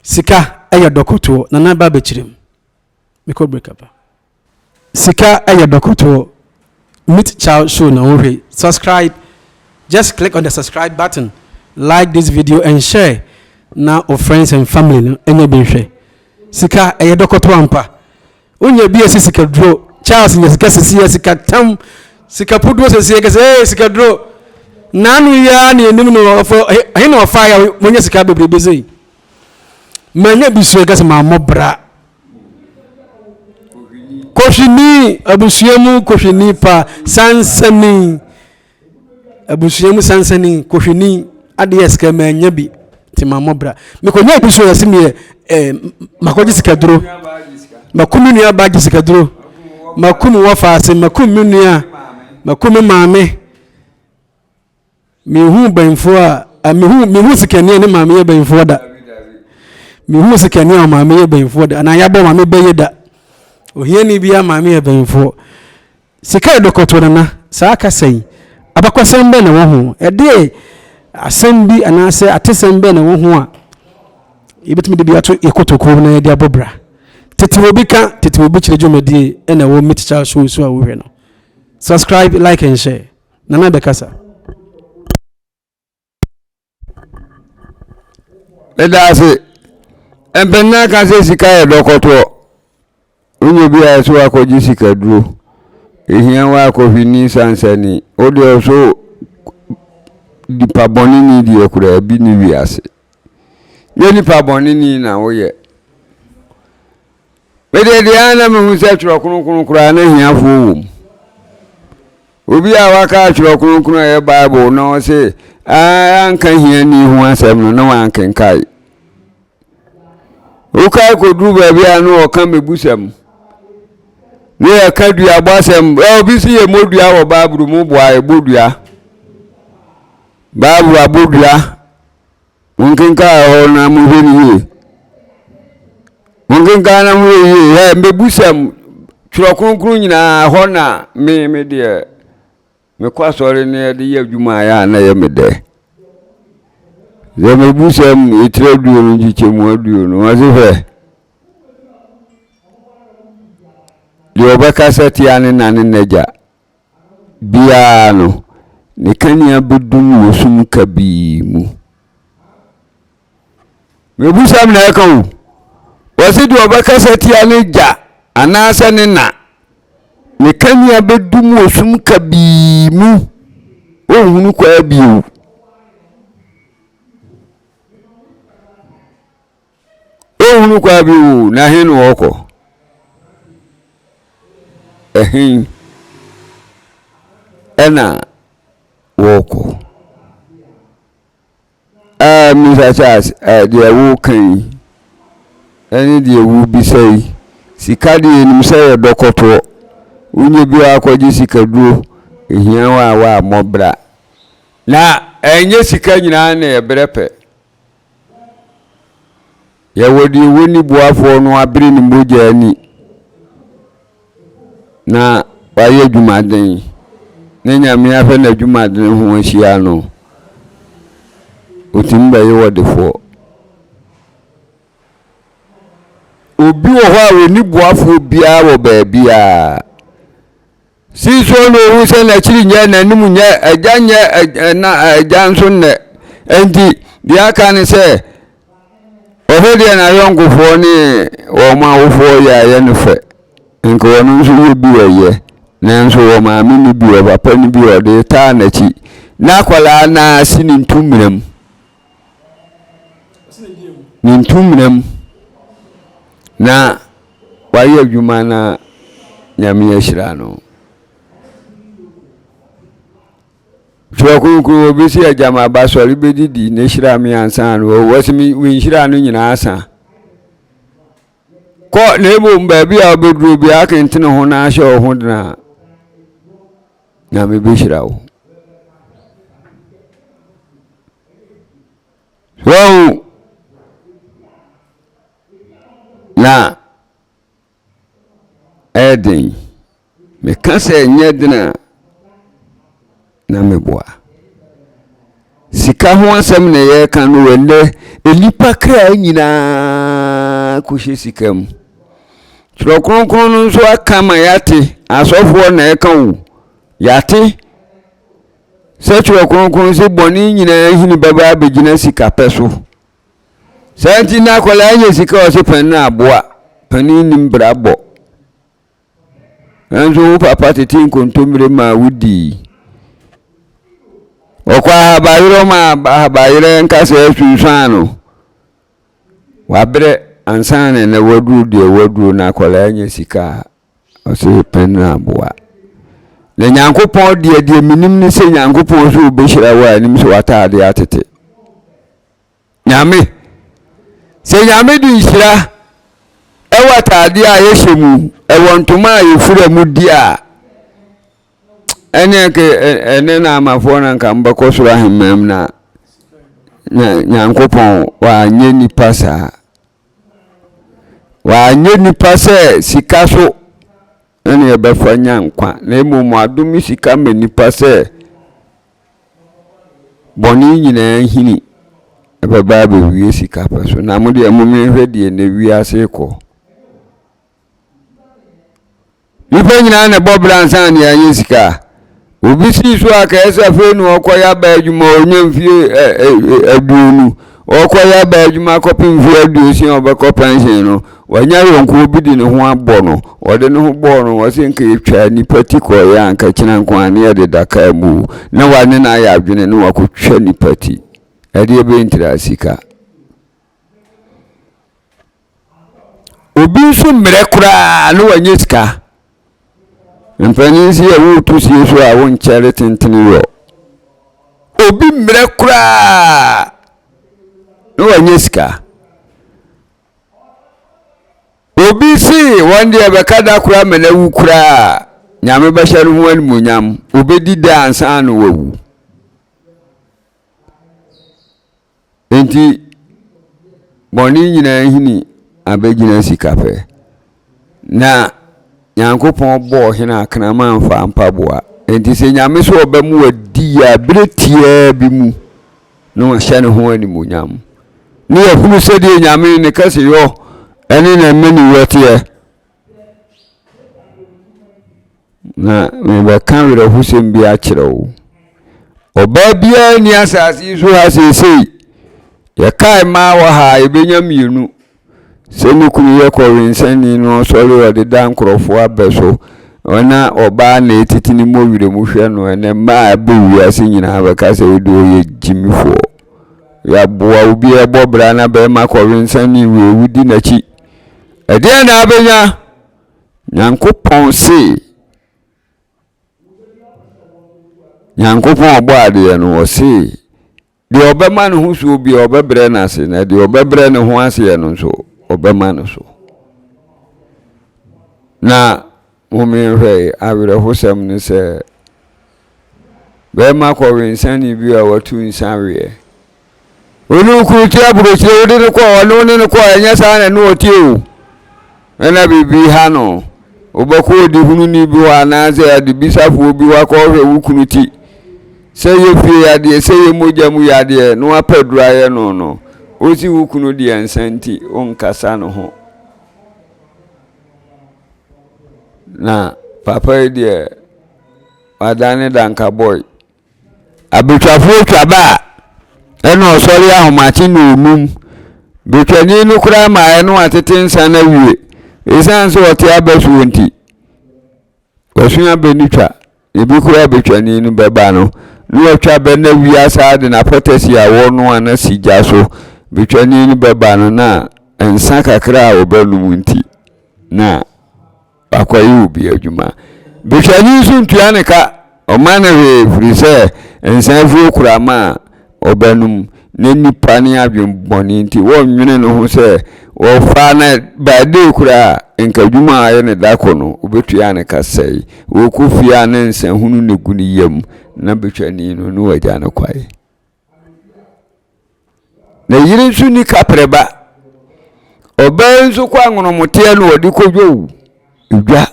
Sika yɛ dɔkɔtoɔ. Nana ba bɛkyerɛ mu. Mekɔ break aba. Sika yɛ dɔkɔtoɔ. Meet Charles show na wohwɛ. Subscribe. Just click on the subscribe button. Like this video and share. Na wo friends and family no ɛnyɛ bi nhwɛ. Sika ɛyɛ dɔkɔtoɔ ampa. Wonya bi ɛsɛ sika duro. Charles nya sika sisi yɛ sika tam. Sika puduo sisi yɛ kɛsɛ ee sika duro. Naanu yi ara na enim no ɔfɔ ɛhe na ɔfa yɛ monya sika bebrebe sei. Manya bi so ɛkɛsɛ maa mɔ bra. Kohwini abusua mu kohwini pa sansani abusua mu sansani kohwini adeɛ sika manya bi nti ma mmɔ bra mekɔnya bi so yɛse meyɛ eh, makɔgye sikaduro maku me nua ba gye sikaduro maku me wɔfa ase maku me nua maku me maame Menhuu banyimfoɔ a, a mehu mehu sikani a ne maame yɛ banyimfoɔ da. Mehu sikani a maame yɛ banyimfoɔ da anaa yɛabɔ maame bɛyɛ da. Ohiani bi a maame yɛ banyimfoɔ. Sika yɛ dɔkɔtoɔ nana saa kasa yi abakɔsɛm bɛn na ɛwɔ ho? Ɛdeɛ asɛm bi anaasɛ atesɛm bɛn na ɛwɔ ho a yɛbɛtumi de bi ato yɛ kotokuo na yɛde abɔ bra. Tete obi ka tete obi kyerɛ dwumadie ɛna ɛwɔ Meet Charles show so a wohwɛ no. Subscribe, like and share. Nana bɛkasa. Meda ase. Mpanin aka sɛ sika yɛ dɔkɔtoɔ. Wonyɛ bi a ɛsɛ wakɔgye sika duro. Ehia wo akɔhwini sansani. Wo deɛ ɔso nipa bɔne ni deɛ koraa bi ne wiase. Nyɛ nipa bɔne ni na woyɛ. Medeɛ deɛ ara na mehu sɛ twerɛ kronkron koraa na hiafoɔ wɔ mu. Obi a waka twerɛ kronkron a ɛyɛ Bible na ɔse anka hiani ho asɛm no na wankenkae. Wokae kɔduru baabi a na ɔka mmebusɛm ne yɛka duabɔ asɛm. Obi se yɛ mmɔ dua wɔ Bible mu boa ɛbɔ dua. Bible abɔ dua. Monkenkan hɔ na monhwɛ no yie. Monkenkan na monhwɛ yie. Hɛ, mbɛbusɛm, twerɛ kronkron nyinaa hɔ na me me deɛ mekɔ asɔre na yɛde yɛ adwuma a ɛyɛ a na ɛyɛ me dɛ. Sɛ mebusɛm etire aduonu nkyekyɛmu aduonu, ɔse hwɛ, deɛ ɔbɛkasa tia ne na ne n'agya biara no, ne kanea bɛdum wɔ sum kabii mu. Mebusam na ɛka o. Wɔse deɛ ɔbɛkasa tia ne gya anaasɛ ne na, ne kanea bɛdum wɔ sum kabii mu. Ɔnhunu kwaa bio. Ɔnhunu kwan bi o, na he na ɔɔkɔ? Ɛhe ɛna wɔɔkɔ? Ah, Mr. Charles, eh, deɛ woka yi ɛne deɛ wobisa yi, sika deɛ yɛnim sɛ yɛ dɔkɔtoɔ. Wonyɛ bi a akɔgye sikaduro, ɛhia wo a woammɔ bra. Na ɛnyɛ sika nyinaa na yɛbrɛ pɛ. Yɛwɔ deɛ wɔnni boafoɔ no abere ne mogya ani na wayɛ adwumaden na Nyame ahwɛ n'adwumaden ho ahyia no, ɔtumi bɛyɛ ɔdefoɔ. Obi wɔ hɔ a ɔnni boafoɔ biara wɔ baabiara. Sii so na ohu sɛ n'akyiri nyɛ, n'anim nyɛ, agya nyɛ, ɛna agya nso nnɛ. Enti deɛ aka ne sɛ. Ɔhwɛ deɛ n'ayɔnkofoɔ ne wɔn awofoɔ yɛ a ɛyɛ no fɛ. Nka ɔno nso yɛ bi a ɛyɛ. Nanso wɔ maame no bi, wɔ papa no bi a ɔde taa n'akyi. Na akwadaa no ara si ne ntumena mu. Ne ntumena mu. Na wayɛ adwuma na Nyame ahyira no. Twerɛ Kronkron, obi se agya ma ba sɔre bɛdidi na hyira me ansa na wawu. Wɔse me nhyira no nyinaa asa. Kɔ na mmom baabi a wobɛduro biara kentene ho na ahyɛ wo ho den a, Nyame bɛhyira wo. So na ɛyɛ den. Meka sɛ ɛnyɛ den a, na meboa. Sika ho asɛm na yɛreka no wɔ nnɛ. Nnipa kra nyinaa kɔhyɛ sika mu. Twerɛ Kronkron no nso aka ma yɛate, asɔfoɔ na ɛka o, yɛate sɛ Twerɛ Kronkron sɛ bɔne nyinaa hini bɛba abɛgyina sikapɛ so. Saa nti na akwadaa nya sika a ɔse panin aboa, panin nim bra bɔ. Nanso wo papa tete nkontommire maa wodii. Ɔkɔ ahabayerɛ ma ahabayerɛ nkasa asunsuan no. Wabrɛ ansa na ɛnɛ waduru deɛ waduru na akwadaa nya sika a Ɔse pɛ no aboa. Na Nyankopɔn deɛ deɛ menim ne sɛ Nyankopɔn sɛ ɔbɛhyira wo a ɛnim sɛ w'ataadeɛ atete. Nyame. Sɛ Nyame de nhyira ɛwɔ ataadeɛ a yɛhyɛ mu, ɛwɔ ntoma a yɛfira mu di a, ɛne ɛne na amafoɔ na nka mbɛkɔ soro ahemman mu na Nyankopɔn wanyɛ nipa saa. Wanyɛ nnipa sɛ sika so na yɛbɛfa nya nkwa, na mmom wadome sika ma nnipa sɛ bɔne nyinaa hini ɛbɛba abɛwie sika pɛ so. Na mo deɛ mommenhwɛ deɛ na wiase rekɔ. Nnipa nyinaa na ɛbɔ bra ansa na yɛanya sika. Obi sii so a kɛyɛ sɛ afei na ɔkɔyɛ aba adwuma ɔnya mfie 20. Ɔkɔyɛ aba adwuma kɔpem mfie 60 ɔbɛkɔ pɛnhyen no, wanya yɔnkoɔ bi de ne ho abɔ no. Ɔde ne ho bɔɔ no, ɔse nka yɛtwaa nnipa ti kɔeɛ a nka kyena nko a ne yɛde da kaa mu. Na wane no ayɛ adwene na wakɔtwa nnipa ti. Ɛdeɛ bɛn ntira sika. Obi nso mmerɛ koraa na wanya sika. Mpanin si yɛ woreto sie so a wonkyɛre tentene yɔ. Obi mmerɛ koraa na wanya sika. Obi si wɔn deɛ bɛka da koraa ma no awu koraa Nyame bɛhyɛ no ho animuonyam. Obɛdi da ansa na wawu. Enti bɔne nyinaa hini abɛgyina sika pɛ. Na Nyankopɔn bɔɔ hene a kraman mfa mpaboa. Enti sɛ Nyame sɛ ɔbɛma wadi yie a, berɛ tiaa bi mu na wahyɛ ne ho animuonyam. Ne yɛhunu sɛdeɛ Nyame ne kɛseyɔ ne n'amaniyɔ teɛ. Na merebɛka awerɛhosɛm bi akyerɛ wo. Ɔbaa biara nni asase yi so ha seesei. Yɛkae mmaa wɔ ha a, yɛbɛnya mmienu. Sɛ ne kunu yɛ kɔwensani na ɔsɔre ɔde da nkurɔfoɔ abɛ so, na ɔbaa na ɛtete ne mmɔwerɛ mu hwɛ no, ɛnɛ mmaa a ɛbɛ wiase nyinaa bɛka sɛ wode ɔyɛ gyimifoɔ. Yɛaboa obi a ɛbɔ bra na bɛrima kɔwensani wei wodi n'akyi. Ɛdeɛn na abɛnya? Nyankopɔn se, Nyankopɔn ɔbɔ adeɛ no, ɔse, deɛ ɔbɛma ne ho soɔ biara ɔbɛbrɛ no ase, na deɛ ɔbɛbrɛ ne ho aseɛ no nso, ɔbɛma no so. Na momenhwɛ awerɛhosɛm ne sɛ, bɛrima kɔwensani bi a watu nsa weɛ. Wo ne wo kunu te aburokyire wode no kɔ ɔne wo ne no kɔ ɛnyɛ saa na ɛne ɔte o ɛna biribi ha no wobɛkɔ ɔdehununi bi hɔ anaasɛ adebisafoɔ bi hɔ akɔhwɛ wo kunu ti sɛ yɛ fie yadeɛ sɛ yɛ mogya mu yadeɛ na wapɛ duro ayɛ no no wosi wo kunu deɛ nsa nti wonkasa no ho na papa yi deɛ wadane dankabɔe Abotwafoɔ twa ba a, ɛna ɔsɔre ahomakye na onum. Betwani no koraa maeɛ no atete nsa no awie. Ɛsiane sɛ ɔte abɛ soɔ nti, wasua bɛ no twa. Ebi koraa betwani no bɛba no, na watwa bɛ no awie asaa de n'apɔtɛsi a wɔnoa no asi gya so. Betwani no bɛba no na nsa kakra a ɔbɛnom nti na wakɔyɛ obi adwuma. Betwani nso ntua ne ka, ɔma no hwee firi sɛ nsa afuo kora ma a ɔbɛnom na nnipa ne adwemmɔne nti wɔnnwene ne ho sɛ wɔfaa no by day koraa a nka adwuma a ayɛ ne da ko no wobɛtua ne ka sɛe. Wɔkɔ fie a ne nsa hunu na gu ne yam na bɛtwani no ne wagya no kwae. Ne yere nso ni kaprɛba. Ɔbaa yi nso kɔ anwonomoteɛ na ɔde kɔdwa dwa.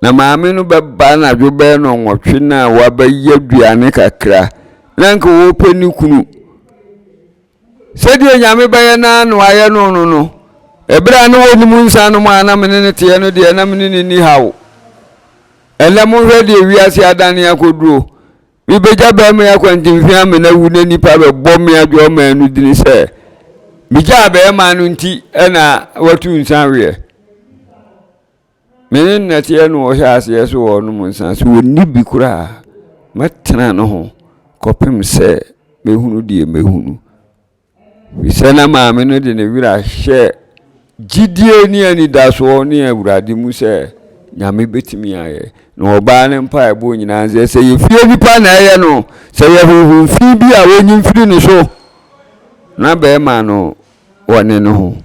Na maame no bɛba anadwo bɛyɛ nnɔnwɔtwe no a wabɛyɛ aduane kakra na nka ɔrepɛ ne kunu. Sɛdeɛ Nyame bɛyɛ no ara na wayɛ no no no, ɛberɛ a na wɔnim nsa nom a na me ne no teɛ no deɛ na me ne no nni haw. Ɛnnɛ monhwɛ deɛ wiase adane akɔduro. Mebɛgya barima yi akwantemfi amena awu na nnipa bɛbɔ me adwo ɔman no dini sɛ megyaa barima no nti na watu nsa weɛ. Me ne nnɛteɛ na wɔhyɛ aseɛ so wɔnom nsa so wɔnni bi koraa mɛtena ne ho kɔpem sɛ mɛhunu deɛ mɛhunu. Firi sɛ na maame no de ne werɛ ahyɛ gyidie ne anidasoɔ ne Awurade mu sɛ Nyame bɛtumi ayɛ. Na ɔbaa ne mpaebɔ nyinaa sɛ sɛ yɛ fie nipa na ɛyɛ no, sɛ yɛ honhom fi bi a wɔnyi mfiri ne so na bɛrima no wɔne ne ho.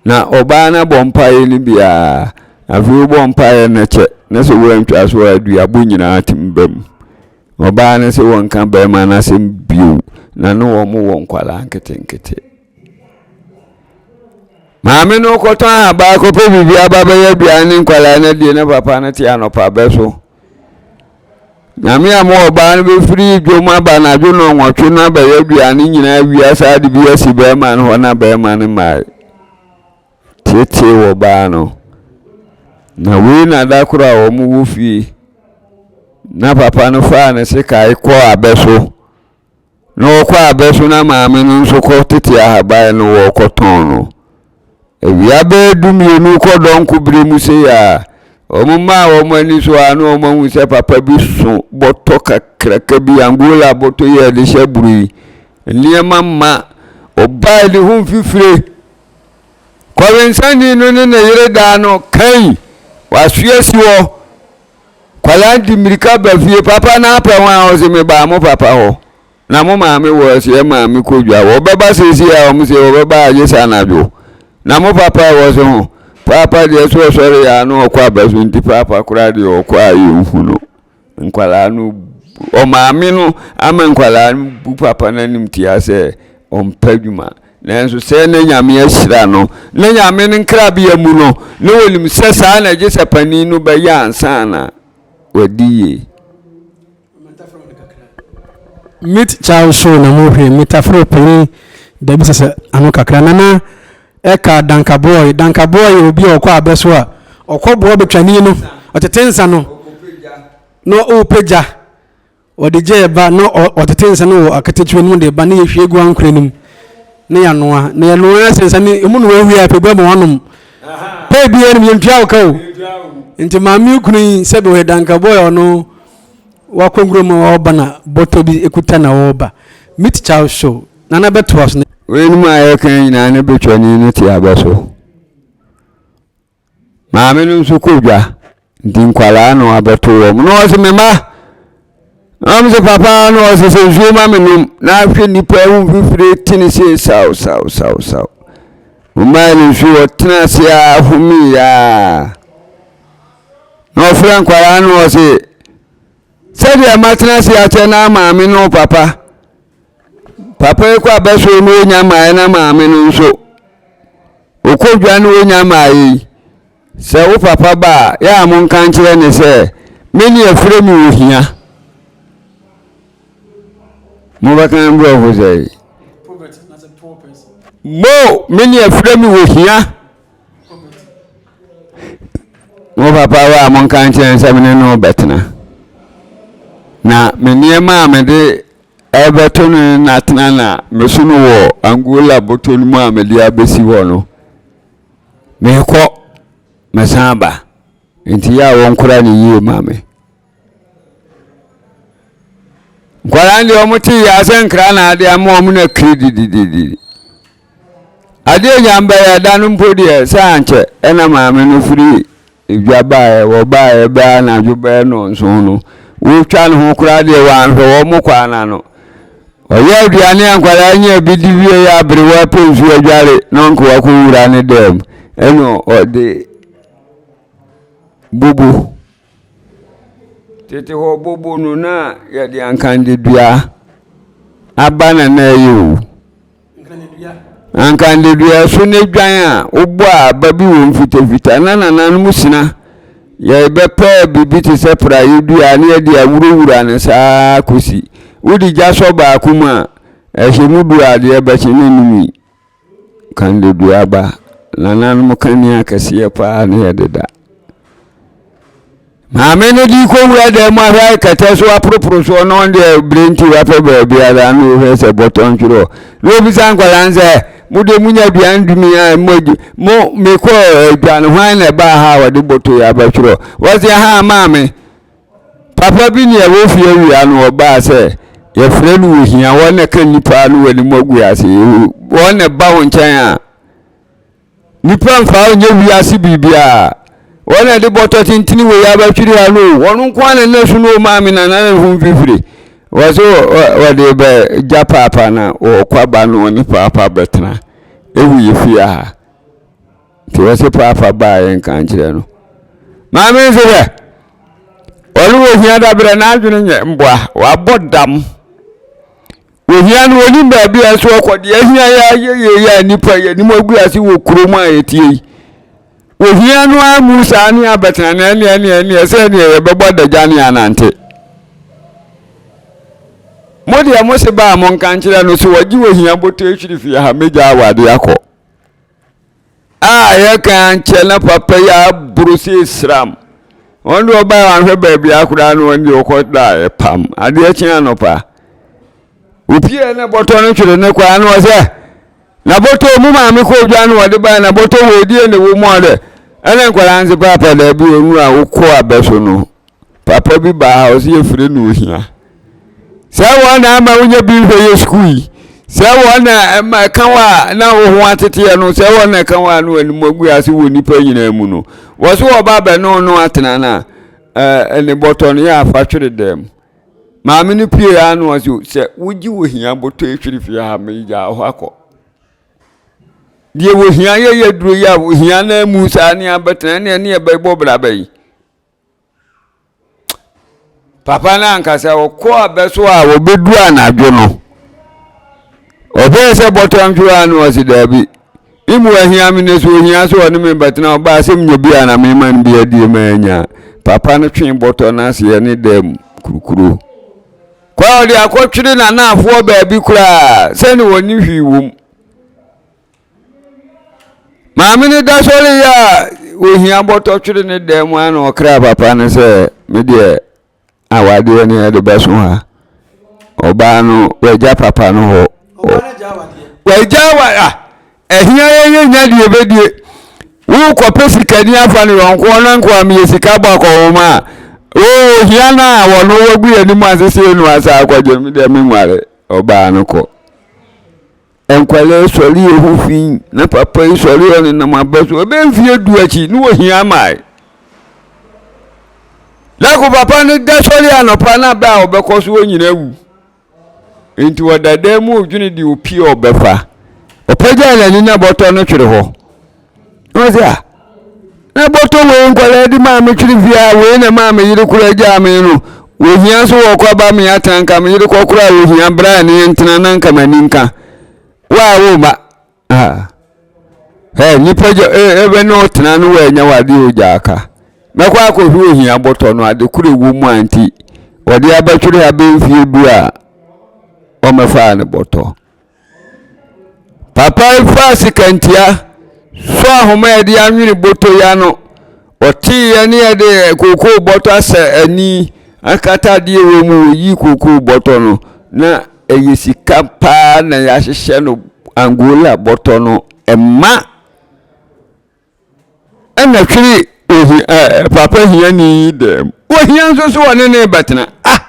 Na ɔbaa no abɔ mpaeɛ no bi a, afei wobɔ mpaeɛ no kyɛ na sɛ woantwa so a aduabɔ nyinaa tumi ba mu. Ɔbaa no sɛ wɔnka barima no asɛm bio na ne wɔn wɔ nkwadaa nketenkete. Maame no kɔtɔn ahabaa kɔpɛ biribi aba bɛyɛ aduane ne nkwadaa no adie na papa no te anɔpa bɛ so. Nyame a mo ɔbaa no bɛfiri dwom aba anadwo nnɔnwɔtwe no abɛyɛ aduane nyinaa awia saa de bi asi bɛrima no hɔ na bɛrima no mmae. Tietie wɔ baa no. Na wei na da koro a wɔn wɔ fie na papa no faa ne sekae kɔɔ abɛ so. Na ɔkɔ abɛ so na maame no nso kɔ tete ahaban no wɔkɔtɔn no. Awia bɛyɛ dumienu kɔ dɔnko bere mu sei a, wɔn maa wɔn ani so a na wɔn ahu sɛ papa bi so bɔtɔ kakraka bi, Angola bɔtɔ yi a yɛde hyɛ buru yi. Nneɛma ma ɔbaa ne ho mfifire. Kɔwensani no ne ne yere daa no kan, wasoa si hɔ. Kwadaa di mmirika ba fie, papa na apɛ ho a ɔse mebaa mo papa hɔ na mo maame wɔ ɔse yɛ maame kɔ dwa wɔbɛba seesei a wɔn se wɔbɛba agye sɛ anadwo na mo papa wɔ se ho paapa deɛ so ɔsɔre yɛ ano ɔkɔ aba so nti paapa koraa deɛ ɔkɔ a yɛnhu no nkwadaa no ɔmaame no ama nkwadaa no bu papa no anim tia sɛ ɔmpɛ adwuma Nanso sɛ na Nyame ahyira no, na Nyame no nkrabea mu no, na wɔnim sɛ saa na gye sɛ panin no bɛyɛ ansa na wadi yie. Meet Charles Show na mohwɛ metafere ɔpanyin dabi sɛ sɛ ano kakra nana ɛka danka boy danka boy yɛ obi a ɔkɔ abɛ so a ɔkɔ boɔ betwani no ɔtete nsa no na ɔpagya Wɔde gya reba na wɔtete nsa no wɔ aketekyerɛ no mu de reba na yɛhwie gu ankorɛ no mu na yɛanoa. Na yɛnoa sɛ nsa no emu noa wie a pɛ bi ama wɔanom. Pɛ bi anom yɛntua wo ka o. Nti maame kunu yi sɛbi ɔyɛ dankabɔ yɛ ɔno wakɔ nwura mu a ɔreba na bɔtɔ bi ekuta na ɔreba. Meet Charles Show. Nana bɛtoa so. Weinom a yɛka nyinaa ne betwani no te abɛ so. Maame no nso kɔ dwa nti nkwadaa na wabɛto wɔn na ɔse me mma na wɔn sɛ papa na ɔse sɛ nsuo ma me nom na ahwɛ nipa ho mfifire tene se saw saw saw saw ɔmaa no nsuo ɔtena ase a home yaa na ɔfrɛ nkwadaa na ɔse sɛdeɛ matena ase akyɛ na maame no papa papa yi kɔ abɛso no ɔnya mmaeɛ na maame no nso Wokɔ dwa no wonya mmaeɛ yi, sɛ wo papa ba a, yɛ a monka nkyerɛ no sɛ, me ne afire me ohia. Mobɛka mborɔfo sɛ mo me ne afire me ohia. Mo papa ba a monka nkyerɛ no sɛ me ne no bɛtena. Na me nneɛma a mede. ɛrebɛto no ne n'atena na meso no wɔ Angola bɔtɔ no mu a mede abɛsi hɔ no. Merekɔ, mɛsan aba. Nti yɛ a wɔnkora no yie ma me. Nkwadaa no deɛ wɔn te yɛ asɛ nkra na adeɛ ama wɔn na kiri didididi. Adeɛ nya mbɛyɛ da no mpo deɛ sɛ ankyɛ ɛna maame no firi dwa baeɛ wɔbaeɛ bɛyɛ anadwo bɛyɛ nnɔnson no wɔtwa ne ho koraa deɛ wɔanhwɛ wɔn kɔ anano. Ɔyɛ aduane a nkwadaa nya bi di wie yɛ aberewa pɛ nsuo adware na ɔnka wakɔwura ne dɛm ɛna ɔde bobo. Tete hɔ bobo no na yɛde ankandedua aba na na ɛyɛ o. Ankandedua so ne dwan a wobɔ a aba bi wɔ mfitafita na nananom sina. Yɛbɛpɛ biribi te sɛ praeɛ dua na yɛde awurawura no saa kɔsi. Wode gya sɔ baako mu a, ɛhyɛ mu du a adeɛ bɛkye na ɛnum yi. Kandedua aba. Nananom kanea kɛseɛ paa na yɛde da. Maame no de kɔwura dan mu ahwɛ kɛtɛ so aporoporo soɔ na ɔno deɛ bere nti wapɛ baabi ara na ɔhwɛ sɛ bɔtɔ ntwerɛ na ɔbisa nkwadaa no sɛ mo deɛ monya aduane dumi a mo mo mekɔ adwa no hwan na ɛbaa ha a wɔde bɔtɔ yi abɛtwerɛ wɔse ha maame papa bi ne ɛwɔ fie awia no ɔbaa sɛ yɛfrɛ no ohia wɔn na ɛka nnipa no wɔ anim agu ase wɔn na ɛba wo nkyɛn a Nnipa mfa wo nyɛ wiase biribiara. Wɔn na ɛde bɔtɔ tentene wei abɛtwere ha no o. Wɔn nko ara na ɛna su no o maame na na ne ho mfifire. Wɔ so wɔde bɛ gya paapa na wɔkɔ aba no wɔne paapa bɛtena. Ewu yɛ fie ha. Nti wɔ se paapa baa yɛn nka nkyerɛ no. Maame nso hwɛ. Ɔno wɔ hia dabrɛ n'adwene nyɛ mboa. Wabɔ dam. Ohia no onim baabi a ɛso ɔkɔ deɛ ahia yɛ ayɛ yie yɛ a nnipa yɛ anim agu ase wɔ kurom a yɛtie yi. Ohia no ara mu saa ne abɛtena na ɛneɛ ɛneɛ ɛneɛ sɛ ɛneɛ yɛbɛbɔ adagya ne anante. Mo deɛ mo se baa mo nka nkyerɛ no so wɔgye ohia bɔtɔ ahwiri fie ha mɛgya awade akɔ. A yɛka ankyɛ na papa yi aboro sɛ esram. Wɔn deɛ ɔbaeɛ wanhwɛ baabi akoraa no wɔn deɛ ɔkɔ daeɛ pam. Adeɛ kye anɔpa. Opie na bɔtɔ no twere ne kwan no ɔsɛ na bɔtɔ mu maame kɔ odwa no wɔde baeɛ na bɔtɔ wɔ edie na ɛwɔ mu ɔdɛ. Ɛna nkwadaa nse paapa daabi onu a wokɔ abɛ so no. Papa bi baa ha ɔsɛ yɛfrɛ no ohia. Sɛ wɔn na ama wonya bi nhwɛ yɛ sukuu yi. Sɛ wɔn na ɛma ɛka wɔ a na wo ho ateteɛ no. Sɛ wɔn na ɛka wɔ a na wɔn anim agu ase wɔ nnipa nyinaa mu no. Wɔ so wɔba abɛ no no atena no a ɛne bɔtɔ no yɛ afa twere dɛm. Maame no pie ano ɔsɛ sɛ wogye wɔ hia bɔtɔ ehwere fie ha megya hɔ akɔ. Deɛ wɔhia yɛyɛ duro yi a wɔhia na mu saa ne abɛtena ne ɛne ɛbɛbɔ bra bɛyi. Papa no ankasa ɔkɔɔ abɛ so a wɔbɛdu anadwo no, ɔhwɛɛ sɛ bɔtɔ ntwerɛ a na ɔse daabi. Mmu ahia me no so ohia sɛ ɔne me bɛtena ɔbaa sɛ menya bi a na mema no bi adie ma anya. Papa no twee bɔtɔ no aseɛ ne dam kurukuro. Kɔ a ɔde akɔtwere n'anaafoɔ baabi koraa sɛne wɔne hwee wom. Maame no da sɔre yɛ a ohia bɔtɔ twere ne dan mu a na ɔkra papa no sɛ me deɛ awadeɛ no yɛde bɛso ha. Ɔbaa no wagya papa no hɔ. Wagya awa a ɛhia yɛ yɛ nya deɛ bɛdie. Wokɔpɛ sikani afa no yɔnko ɔno nko a meyɛ sika bɔ akɔnhoma a ohia no a wɔno wagu yɛn anim ase sɛ ɛnu asa akɔgye me deɛ menware ɔbaa no kɔ. Nkwadaa yi sɔre yɛ ho fi na papa yi sɔre yɛ nenam abɛ so ɛbɛyɛ mfeɛ du akyi ne wɔhia mae lako papa no da sɔre anɔpa na abɛ a ɔbɛkɔ so nyina awu nti ɔda dan mu odwene deɛ opie ɔbɛfa ɔpagyaa n'ani na bɔtɔ no twere hɔ Na ɔse ah, na bɔtɔ wei nkwadaa di maa me twere fie a wei na maa me yere koraa gyaa me no wɔhia so wɔkɔ aba me atena nka me yere kɔ koraa wɔhia bra ne yɛntena na nka m'ani nka wo a wo ma ah ɛ nipa gya ɛ ɛbɛ ne ɔtena no wɔanya wade ogya aka mɛkɔ akɔhwɛ ohia bɔtɔ no ade koro ɛwɔ mu a nti wɔde abɛtwere ha bɛmfie du a ɔmɛfaa ne bɔtɔ Papa yi faa sikantia sɔ ahoma a yɛde anwene bɔtɔ yi ano. Ɔteeɛ ne yɛde kookoo bɔtɔ asɛ ani akata adeɛ wɔ mu. Ɔyii kookoo bɔtɔ no na. ɛyɛ sika paa na yɛahyehyɛ no Angola bɔtɔ no ɛma ɛna twere ohi ɛɛ papa hiani yi dɛm ohia nso so ɔne ne bɛtena ah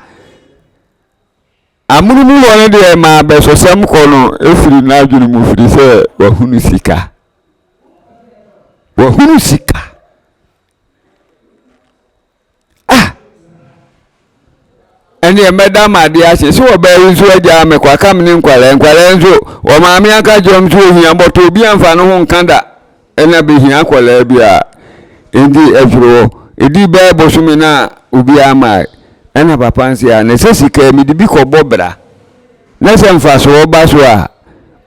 amono mu hɔ no deɛ ma abɛsɔsɛm kɔ no efiri n'adwene mu firi sɛ wahunu sika wahunu sika. Ah! Ɛnneɛ mɛda ma adeɛ ahye sɛ ɔbaa yi nso agyaa me kwa ka me ne nkwadaa nkwadaa nso wɔ maame aka kyerɛ m sɛ ohia bɔtɔ obi amfa ne ho nka da ɛna bɛhia akwadaa bi a nti ɛfiri hɔ ɛdi bɛɛ bosome no a obiara mae ɛna papa nse a na sɛ sika mede bi kɔbɔ bra Na sɛ mfasoɔ ba so a,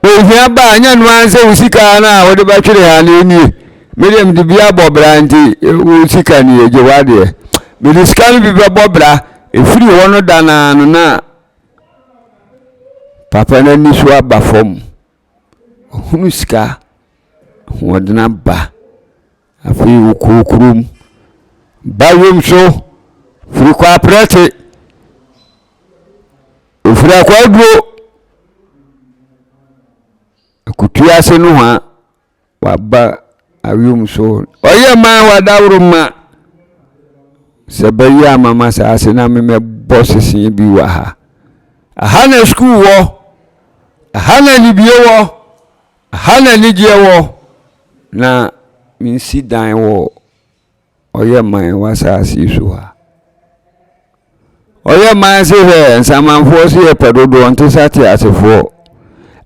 ohia ba a, nyɛ no ara sɛ wo sika no a wode bɛtwere ha no nie. Me deɛ mede bi abɔ bra nti wo sika nie, gye w'adeɛ. Mede sika no bi bɛbɔ bra. Ɛfiri hɔ no da no ara no na papa no ani so aba fam. Ɔhunu sika, ahoɔden aba. Afei wɔkɔɔ kurom. Bayom so firi kɔ aprɛte. Ofiri akwaduro akutu ase nohoa waba awiem so. Ɔyɛ man wadaworo ma sɛ bɛyɛ ama ma saa ase na memɛbɔ sese bi wɔ ha. Aha na sukuu wɔ, aha na nibie wɔ, aha na anigyeɛ wɔ na mensi dan wɔ Ɔyɛ man wɔ asase yi so ha. Ɔyɛ man se hwɛ nsamanfoɔ se yɛpɛ dodoɔ nte sɛ ateasefoɔ.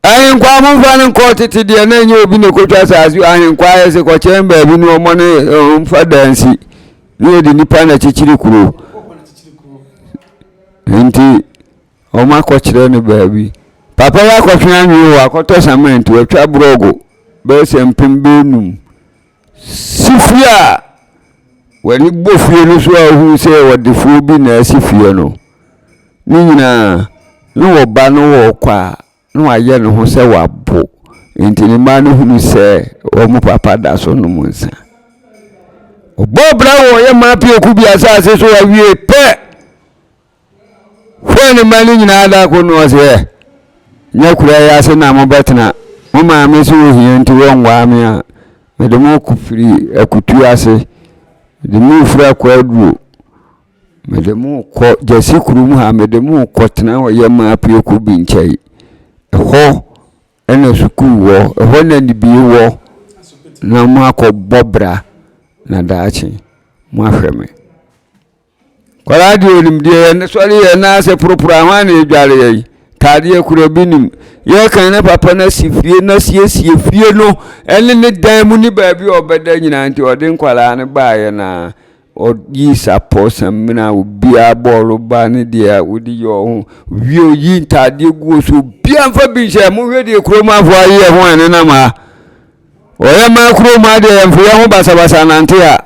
Ahenkwaa momfa no nkɔ tete deɛ na ɛnyɛ obi na ɛkɔtwa asase ahenkwaa yɛ se kɔkyɛn baabi no ɔmɔ ne ɔmfa dansi ne yɛde nipa na kyekyere kuro. Nti wɔn akɔkyerɛ no baabi. Papa yi akɔtwe anwee wɔ akɔtɔ cement watwa borɔgo bɛyɛ sɛ mpem bɛnum. Si fie a w'ani bɔ fie no so a wohu sɛ ɔdefoɔ bi na asi fie no, ne nyinaa na wɔba no wɔkɔ a na wayɛ ne ho sɛ wabo. Nti ne mma no hunu sɛ wɔn papa da so nom nsa. Ɔbɔɔ bra wɔ ɔyɛ maa pieku bi asase so awie pɛ. Hwɛɛ ne mma no nyinaa da koro na ɔse, Ɛ, nyɛ kura yi ase na mobɛtena. Mo maame se ohia nti wɔnwaa me a, mede mo firi akutu ase, mede mo firi akwaduro, mede mo kɔ gyasi kurom ha, mede mo kɔtena ɔyɛmaa apieko bi nkyɛn. Ɛhɔ na sukuu wɔ, ɛhɔ na nibie wɔ, na moakɔbɔ bra na daakye moahwɛ me. Kwadaa deɛ onim deɛ yɛ sɔre yɛ nan ase poroporo a hwan na edware yɛ yi taadeɛ kura bi nim yɛkan na papa no asi fie na siesie fie no ɛne ne dan mu ne baabi a ɔbɛda nyinaa nti ɔde nkwadaa no baeɛ na ɔyi sapɔ samina obiara bɔɔlo ba ne deɛ wode yɛ ɔho wie oyi ntaadeɛ guo so obiara mfa bi nhyɛ mohwɛ deɛ kurom afo ayɛ ho ɛnenam ha ɔyɛ maa kurom adeɛ yɛmfo yɛ ho basabasa nante a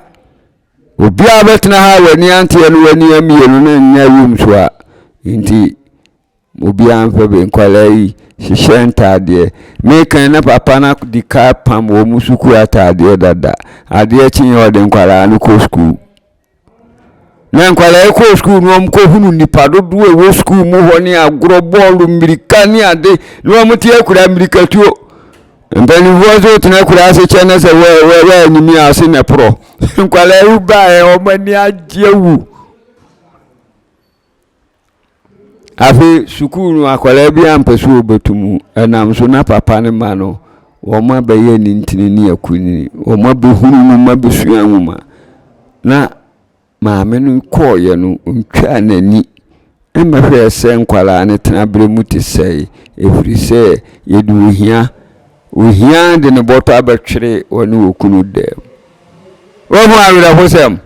Obiara bɛtena ha a w'ani anteɛ no w'ani amie no na nnya wim so a nti obiara mfa bi nkwadaa yi hyehyɛ ntaadeɛ mekan na papa no di ka pam wɔn mu sukuu ataadeɛ dada adeɛ kyeeɛ ɔde nkwadaa no kɔ sukuu na nkwadaa yi kɔɔ sukuu no wɔn kɔhunu nipa dodoɔ a ɛwɔ sukuu mu hɔ ne agorɔ bɔɔlo mmirika ne ade na wɔn te akura mmirikatuo Mpanimfoɔ nso tena akuraase kyɛ na sɛ wɔanyini a ase na ɛporɔ. Nkwadaa yi baeɛ wɔn ani agye awu. Afei sukuu no akwadaa bi ampɛ sɛ ɔbɛtu mu ɛnam so na papa ne ma no wɔn abɛyɛ ne ntini ne akunini wɔn abɛhunu nwoma bɛsua nwoma na Maame no kɔeɛ no, ɔtwaa n'ani mmɛhwɛɛ sɛ nkwadaa no tenaberɛ mu te sɛn, ɛfiri sɛ yɛde ohia, ohia de ne bɔtɔ abɛtwere ɔne okunu dɛm. Wahu awerɛhosɛm.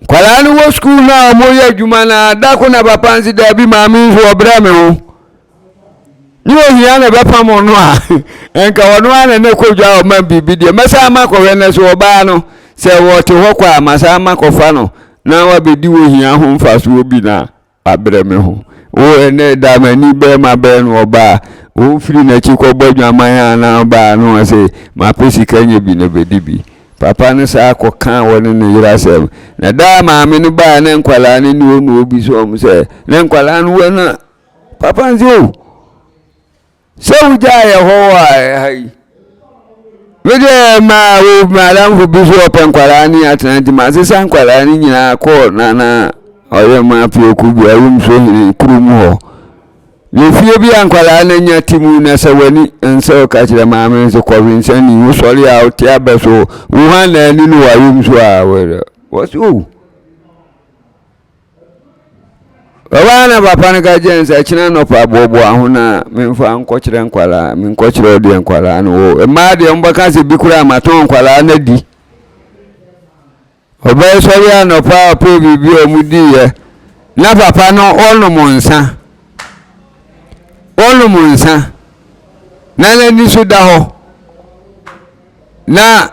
Nkwadaa no wɔ sukuu no a wɔyɛ adwuma no a, da ko na papa nse daabi maame nso ɔbrɛ me ho. Ne ohia na ɛbɛpam ɔno a, nka ɔno ara na ne kɔ dwa ɔma biribi deɛ mɛsan ma kɔhwɛ no so ɔbaa no sɛ wɔte hɔ kɔ a masan ma kɔfa no na wabɛdi wɔ hia ho mfasoɔ bi na wabrɛ me ho wo ɛnɛ da m'ani bɛrima bɛn no ɔbaa wɔmfiri n'akyi kɔbɔ adwaman a na ɔbaa no ɔse mapɛ sika nyɛ bi na bɛdi bi papa no saa kɔkaa wɔne ne yere asɛm na daa maame no baa ne nkwadaa no ne ɔnu obi sɛ ɔm sɛ ne nkwadaa no wɔ na. Papa nso o, sɛ wogyaa yɛ hɔ wɔ ha yi. Me deɛ maa wo madamfo bi so ɔpɛ nkwadaa ne atena nti masesa nkwadaa no nyinaa kɔɔ nana ɔyɛ ma pioku bi awom so hene kurom hɔ. Na efie bi a nkwadaa no anya te mu na sɛ w'ani nsɛ ɔka kyerɛ maame no sɛ kɔwe nsani wosɔre a wote abɛ so wo hwan na ani no wɔ awom so a wɔsɛ o. Ɛhɔ ara na papa no ka kyerɛɛ no sɛ, Kyena anɔpa boaboa ho na memfa nkɔkyerɛ nkwadaa, menkɔkyerɛ wo deɛ nkwadaa no wɔ. Mmaa deɛ wɔbɛka sɛ bi koraa matɔn nkwadaa no adi. Ɔbɛsɔre anɔpa a ɔpɛ biribi a wɔdiiɛ. Na papa no ɔnom nsa. Ɔnom nsa. Na n'ani so da hɔ. Na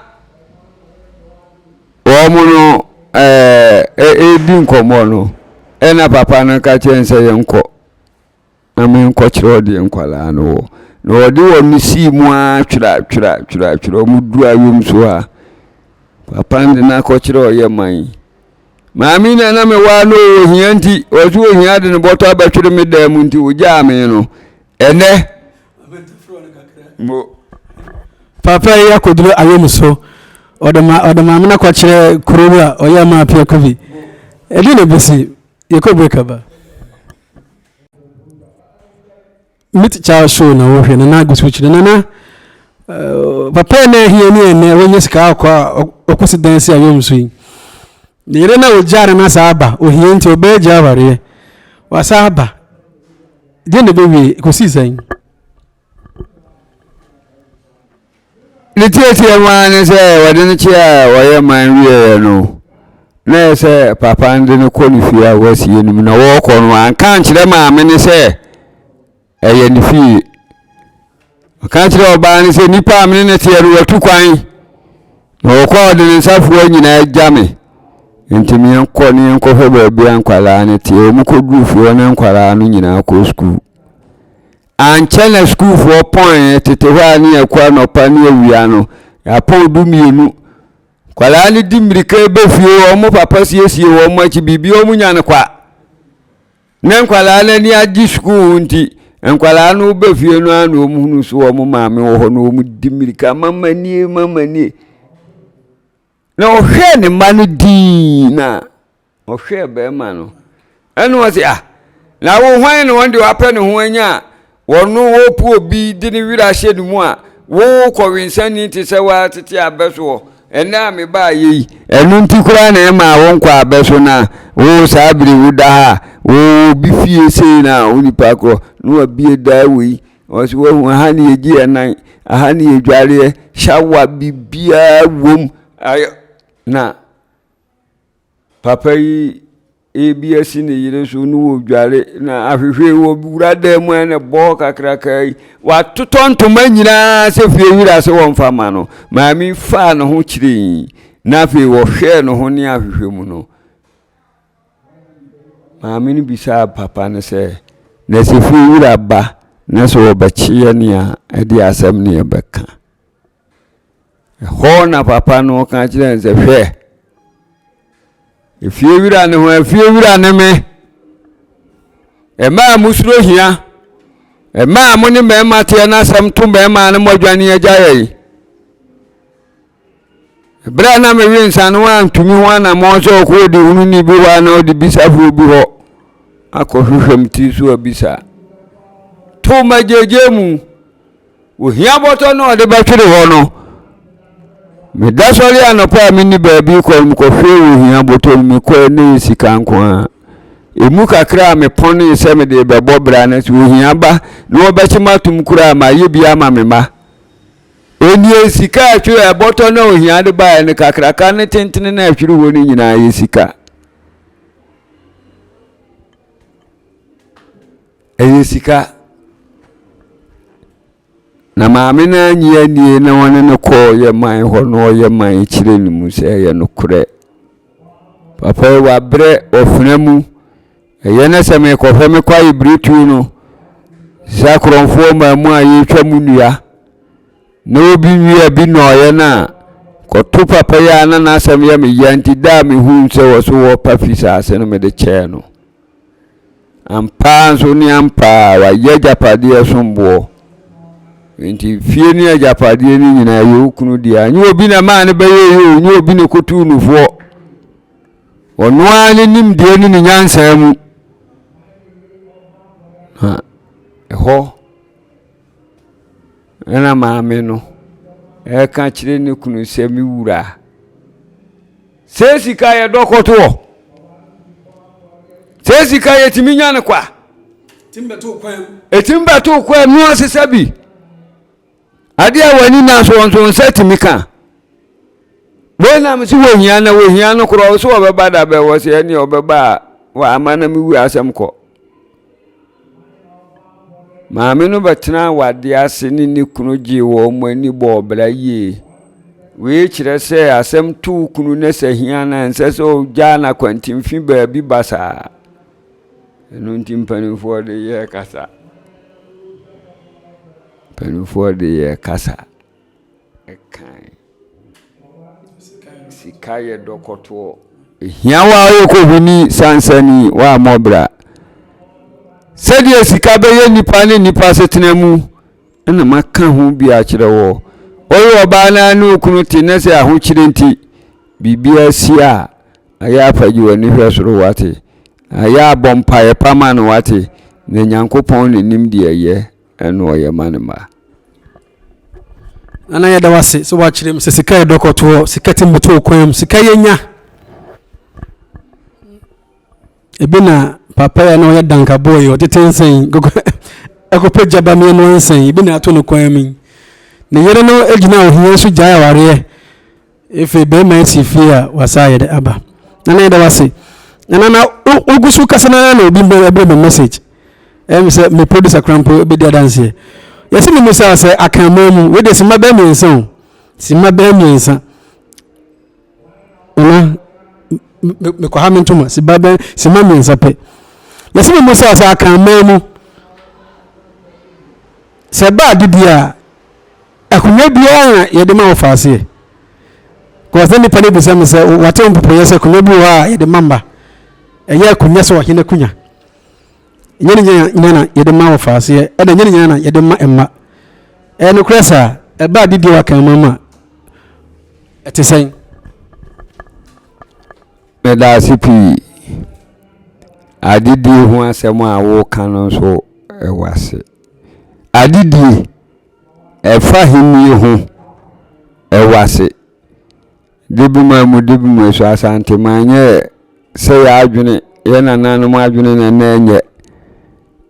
Wɔn no redi nkɔmmɔ no, ɛna papa no ka kyerɛ no sɛ yɛnkɔ na menkɔkyerɛ wo deɛ nkwadaa no wɔ. Na ɔde wɔn sii mu ara twerɛ twerɛ twerɛ twerɛ wɔn duru ayom so ha. Papa no de no akɔkyerɛ ɔyɛ man. Maame na na mewɔ a na ɔwɔ hia nti, ɔso ohia de ne bɔtɔ abɛtwere me dan mu nti ogyaa me no. Ɛnɛ Mo. Papa yi akɔduru awom so. Ɔde ma ɔde maame no akɔkyerɛ kuro bi a ɔyɛ ma apia kobi. Ɛdeɛ na ɛbɛsi yɛkɔ break aba. Meet Child Show na wohwɛ Nana Agusu kyerɛ Nana uh, papa yi na ahia ni ɛnɛ wɔnyɛ sika akɔ a ɔkɔsi dan si awom so yi. Ne yere na ɔgyaa no na saa aba ohia nti ɔbɛyɛ gya awareɛ wasa aba. Deɛ na ɛbɛwie kɔsii sɛn? Ne tiatia mu ara ne sɛ wɔde no kyeaa wɔyɛ man wieeɛ no, na ɛyɛ sɛ papa no de no kɔ ne fie a wɔasie no mu na wɔrekɔ no anka ankyerɛ maame no sɛ ɛyɛ ne fie. Ɔka kyerɛ ɔbaa no sɛ nipa a mene ne teɛ no watu kwan na ɔkɔ a ɔde ne nsafoa nyinaa gya me. Nti meɛnkɔ ne yɛnkɔhwɛ baabi a nkwadaa no teɛ. Wɔn kɔduru fie hɔ na nkwadaa no nyinaa kɔ sukuu. Ankyɛ na sukuufoɔ pɔnee, tete hɔ a ne yɛkɔ anɔpa ne awia no, yɛapɔn 12. Nkwadaa no di mmirika ba fie, wɔn papa siesie wɔn akyi, biribi wɔn nya no kwa. Ne nkwadaa no ani agye sukuu ho nti, nkwadaa no ba fie no ara na wɔn hunu so wɔn maame wɔ hɔ na wɔn di mmirika, mama nie, mama nie. Na ɔhwɛɛ ne mma no dii na Ɔhwɛɛ barima no, ɛna ɔse, ah, na wo hwan na wɔn de wapɛ ne ho anya a wɔno wɔpu obi de ne werɛ ahyɛ ne mu a wo kɔwensani te sɛ woa tete abɛ soɔ ɛnɛ a mebaa yɛ yi ɛno nti koraa na ɛmaa wo nkɔ abɛ so na wo saa bere wo da ha wo obi fie sei na wo nipa korɔ na wabie daa wei ɔse wahu aha ne yɛgye yɛ nan aha ne yɛdwareɛ shawa biribiara wom ayɛ na Papa yi rebi asi ne yere so ne wɔredware na ahwehwɛ wɔ wura dan mu a na ɛbɔ hɔ kakraka yi. Watotɔ ntoma nyinaa sɛ fie wura sɛ wɔmfa ma no. Maame yi faa ne ho kyeree na afei wɔhwɛɛ ne ho ne ahwehwɛ mu no, maame no bisaa papa no sɛ, na sɛ fie wura ba na sɛ wɔbɛkye yɛn a, ɛde asɛm ne yɛbɛka. Ɛhɔ na papa no ka kyerɛɛ no sɛ, Hwɛ, efiewura ne ho, efiewura ne me. Mmaa a mosuro hia, mmaa a mo ne mmarima teɛ no asɛm to mmarima no moadwane agya yɛn. Berɛ a na mewe nsa no antumi ho anammɔn sɛ ɔkɔ ɔdehununi bi hɔ anaa ɔde bisafoɔ bi hɔ akɔhwehwɛ me tiri so abisa. To ma gyegye mu. Ohia bɔtɔ no a ɔde bɛtwere hɔ no, meda sɔre anɔpa a menni baabi kɔ no, mekɔhwɛɛ wɔ ohia bɔtɔ no mu, mekɔɛ na ɛyɛ sika nko ara. Emu kakra a mepɔnee sɛ mede rebɛbɔ bra no, sɛ ohia ba na wɔbɛkye m'atom koraa a, mayɛ bi ama me mma. Ɛnnie sika a ɛtwere ɛbɔtɔ no a ohia de baeɛ no, kakraka ne tentene no a ɛtwere hɔ no nyinaa yɛ sika. Ɛyɛ sika. Na maame no annye annie na wɔne no kɔɔ yɛ man hɔ na ɔyɛ man kyerɛ no mu sɛ ɛyɛ nokorɛ. Papa yi wabrɛ ɔfena mu. Ɛyɛ na sɛ mekɔhwɛ me kwaeɛ biretuo no, sɛ akorɔmfoɔ maa mu a yɛretwa mu nnua na obi wia bi nɔɔyɛ no a, kɔto papa yi a na n'asɛm yɛ me ya nti da a mehuu sɛ wɔ so wɔrepa fi saase no mede kyɛɛ no. Ampa ara nso ne ampa ara wayɛ agyapadeɛ som boɔ. Nti fie ne agyapadeɛ no nyinaa yɛ wo kunu dea. Nyɛ obi na maa no bɛyɛ yɛ o, nyɛ obi na ɛkɔtuu no foɔ. Ɔno ara ne nimdeɛ ne ne nyansa mu. Na ɛhɔ ɛna maame no ɛka kyerɛ ne kunu sɛ me wura sɛ sika yɛ dɔkɔtoɔ sɛ sika yɛtumi nya no kwa ɛtumi bɛto kwan mu asesa bi adeɛ a w'ani na so nso nsa tumi ka wei nam sɛ wɔhia na wɔhia no korɔ sɛ wɔbɛba da bɛ wɔ sɛ ɛneɛ ɔbɛba a wɔama na mewu asɛm kɔ Maame no bɛtenaa awadeɛ ase ne ne kunu gyee wɔn ani bɔɔ bra yie. Wei kyerɛ sɛ asɛm to wo kunu na sɛ hia no a, ɛnsɛ sɛ ɔgyaa no akwantemfi baabi basaa. Ɛno nti mpanimfoɔ de yɛ kasa. Mpanimfoɔ de yɛ kasa. Ɛkan. Sika yɛ dɔkɔtoɔ. Ehia wo a woyɛ kohuni sansani woammɔ bra. Sɛdeɛ sika bɛyɛ nnipa ne nnipa asetena mu na maka ho bi akyerɛ wɔ. Woyɛ ɔbaa na ne okunu te na sɛ ahokyere nti biribi asi a, ayɛ afa gye w'ani hwɛ soro wate. Ayɛ abɔ mpaeɛ pa ma no wate. Na Nyankopɔn na nim deɛ ɛyɛ ɛna ɔyɛ ma ne mma. Nana yɛda wo ase sɛ woakyerɛ mu sɛ sika yɛ dɔkɔtoɔ, sika ti mmoto kwan mu, sika yɛ nya. Ebi na papa yi a na ɔyɛ dankabɔɔ yi ɔtete nsɛn ɛkɔpɛ gyaba mmienu nsɛn ebi na ato ne kwan mu yi. Ne yere no gyina ohia so gyae awareɛ. Afei bɛrima asi fie a wasa ayɛ dɛ aba. Nana yɛda wo ase. Nana na wogu so kasa na na obi ɛbrɛ me message. Ɛm sɛ me producer kora mpo bɛdi adanseɛ. Yɛsɛ me mu saa sɛ akanman mu wei deɛ sima bɛɛ mmiɛnsa o. Sima bɛɛ mmiɛnsa. Nana mekɔ ha me ntoma sima bɛɛ sima mmiɛnsa pɛ. Yɛsɛ me mu saa sɛ akanman mu sɛ ɛba adidi a Akonnwa biara na yɛde ma wɔfa aseɛ. Kɔsɛ nipa no bisa me sɛ wate mpopoeɛ sɛ akonnwa bi wɔ hɔ a yɛde ma mma. Ɛyɛ akonnwa sɛ ɔhene akonnwa. Ɛnyɛ ne nyinaa na yɛde ma wɔfa aseɛ ɛna ɛnyɛ ne nyinaa na yɛde ma mma. Ɛyɛ nokorɛ saa ɛba adidie wɔ akanman mu a ɛte sɛn? Meda ase pii. Adedie ho asɛm a woka no nso ɛwɔ ase. Adedie. Ɛfa ahenni ho, ɛwɔ ase. Debiman mu debiman so Asanteman nyɛ sɛ yɛ adwene, yɛ nananom adwene na na ɛnyɛ.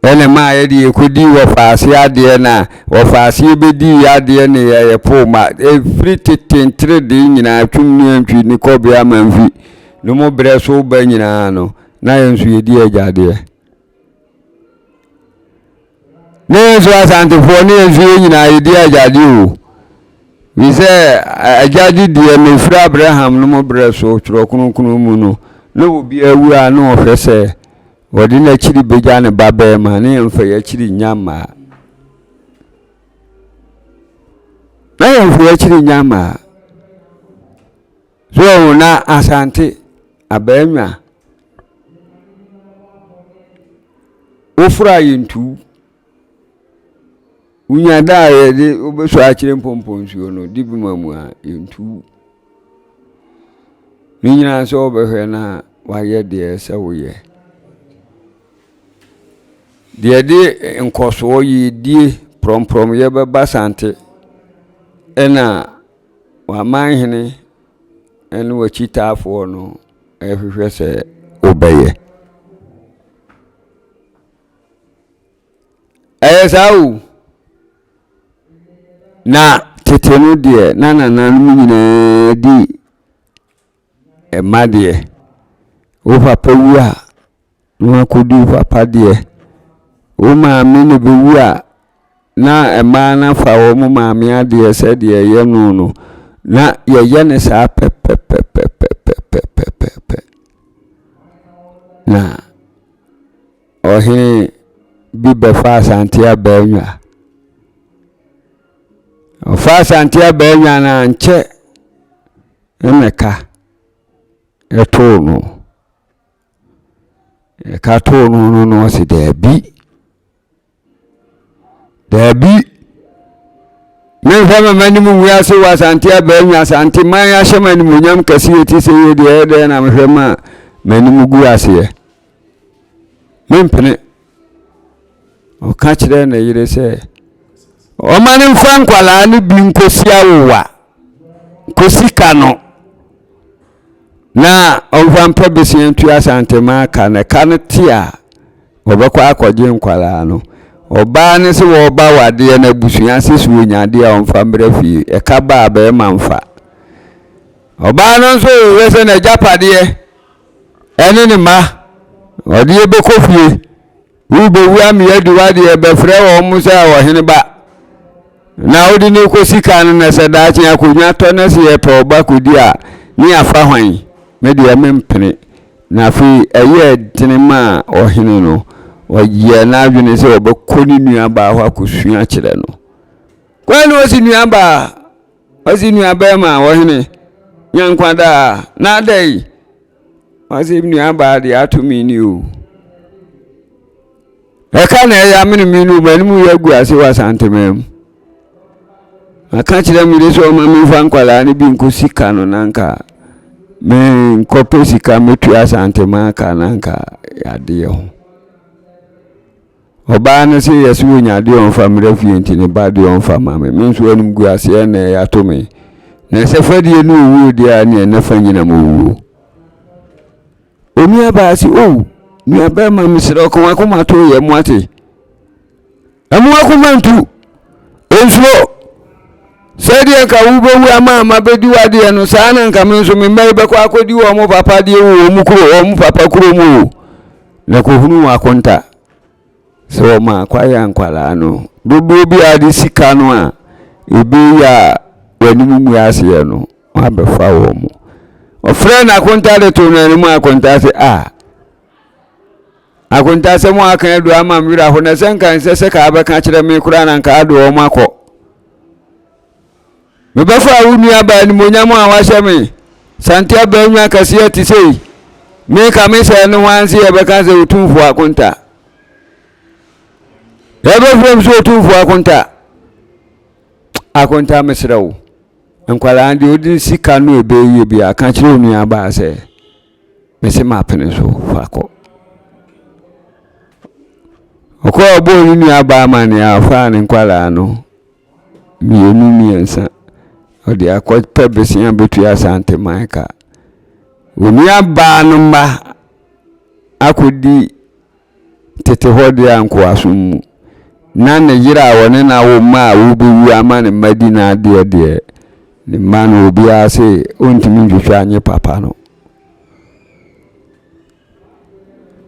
Ɛna ɛmaa yɛde yɛkɔdii wɔfaase adeɛ na wɔfaase bɛdii adeɛ ne yɛyɛ poo ma ɛfiri tete nteredee nyinaa twom ne antwi ne kɔbea amanfi no mo berɛ so ba nyinaa no na yɛn nso yɛdi agyadeɛ. Ne yɛn nso Asantefoɔ ne yɛn nso yɛn nyinaa yɛdi agyade o. Fi sɛ agyade deɛ no ɛfiri Abraham no mo berɛ so twerɛ kronkron mu no na obiara wu a na ɔhwɛ sɛ wɔde n'akyiri bɛgya ne ba bɛrima ne yɛmfa yɛakyiri nya mmaa. Na yɛmfa yɛakyiri nya mmaa. So na Asante abɛɛnwa Woforo a yɛntu. Wonya da a yɛde wobɛsɔ akyerɛ mpɔmpɔnsuo no de bi ma mu a yɛntu. Ne nyinaa sɛ wobɛhwɛ na wayɛ deɛ ɛsɛ woyɛ. Deɛ ɛde nkɔsoɔ yiedie prɔmprɔmyɛ bɛba Sante ɛna w'amanhene ne w'akyitaafoɔ no rehwehwɛ sɛ wobɛyɛ. Ɛyɛ saa o. Na tete no deɛ, na nananom nyinaa di mma deɛ. Wo papa wu a, na wakɔdi wo papa deɛ. Wo maame na bɛwu a, na mmaa no afa wɔn maame adeɛ sɛdeɛ ɛyɛ no no, na yɛyɛ no saa pɛpɛpɛpɛpɛpɛpɛpɛ. Na ɔhene bi bɛfa Asante Abaanwa. Ɔfa Asante Abaanwa no ankyɛ na ɛka ɛtoo no. Ɛka too no no na ɔse daabi. Daabi. Memfa ma m'anim ngu ase wɔ Asante Abaanwa, Asante man ahyɛ me animuonyam kɛseɛ ti sɛ yei deɛ ɛyɛ dɛn na mehwɛ ma m'anim gu aseɛ. Mempene. Ɔka kyerɛɛ ne yere sɛ ɔma no mfa nkwadaa no bi nkɔsi awowa, nkɔsi ka no na ɔmfa mpɛ besia ntua Asante man ka na ka no te a Wɔbɛkɔ akɔgye nkwadaa no. Ɔbaa no sɛ wɔreba wadeɛ no abusua ase sɛ wɔnya adeɛ a ɔmfa mmra fie. Ɛka ba a bɛrima mfa. Ɔbaa no nso rehwɛ sɛ n'agyapadeɛ ɛne ne mma ɔdeɛ bɛkɔ fie. Wobɛwu ama yɛadi w'adeɛ bɛfrɛ wɔn sɛ ɔhene ba. Na wode no kɔsi ka no na sɛ daakye akonnwa tɔ na sɛ yɛpɛ ɔba kɔdi a ne yɛafa hwan? Me deɛ mempene. Na afei ɛyɛɛ dene maa ɔhene no, ɔyɛɛ n'adwene sɛ ɔbɛkɔ ne nuabaa hɔ akɔsua akyerɛ no. Kwan na ɔsi nuabaa, ɔsi nuabɛrima, ɔhene, nya nkwa daa, na adɛn? Ɔsi nuabaa deɛ ato me ni o. Ɛka na ɛyɛ amene me no, m'anim yɛ agu ase wɔ Asanteman mu. Maka kyerɛ me de sɛ ɔma memfa nkwadaa no bi nkɔ sika no na nka menkɔpɛ sika mɛtua Asanteman ka na nka yadeɛ ho. Ɔbaa no sɛ yɛsɛ wɔnya adeɛ ɔmfa mmerɛ fie nti ne ba deɛ ɔmfa ma me. Me nso anim gu aseɛ na ɛyɛ ato me. Na sɛ fadie ne owuo deɛ a neɛ ne fa nyina ma owuo. Onuabaa se, O, nuabarima, mesrɛ wo, ka w'akoma to yɛn mu ate. Ɛmo akoma ntu. Nsuro. Sɛdeɛ nka wobɛwu ama ama bɛdi w'adeɛ no, saa na nka me nso me mma yi bɛkɔ akɔdi wɔn papa deɛ wɔ wɔn kuro, wɔn papa kuro mu o. Na kɔhunu wɔn akonta sɛ wɔn akwaeɛ nkwadaa no. Dodoɔ biara de sika no a, ɛbɛyi a w'anim ngu aseɛ no, Wabɛfa wɔn mu. Ɔfrɛɛ n'akonta de too n'anim akonta sɛ, A, akonta sɛ mo aka adu ama me werɛ aho na sɛ nka nsɛ sɛ ka abɛka kyerɛ me koraa na nka ade wɔn akɔ. Mebɛfa wo nuabaa animuonyam a wahyɛ me sante abaa kɛseɛ te sei. Meka me sɛ ne ho anse yɛbɛka sɛ otumfoɔ akonta. Yɛbɛfrɛ m sɛ otumfoɔ akonta. Akonta mesrɛ wo. Nkwadaa no deɛ wode sika no ɛbɛyɛ yie biara ka kyerɛ onua baa sɛ mese mapene so fa kɔ. Ɔkɔɔ ɔbɔɔ ne nua baa amaneɛ a ɔfaa ne nkwadaa no mmienu mmiɛnsa ɔde akɔpɛ besia bɛtua Asanteman ka. Onua baa no mma akɔdi tete hɔ deɛ a nkoasom mu, na ne yere a ɔne no awo mma a wobewu ama ne mma di n'adeɛ deɛ, ne mma no obiara se ɔntumi ntwitwa nye papa no.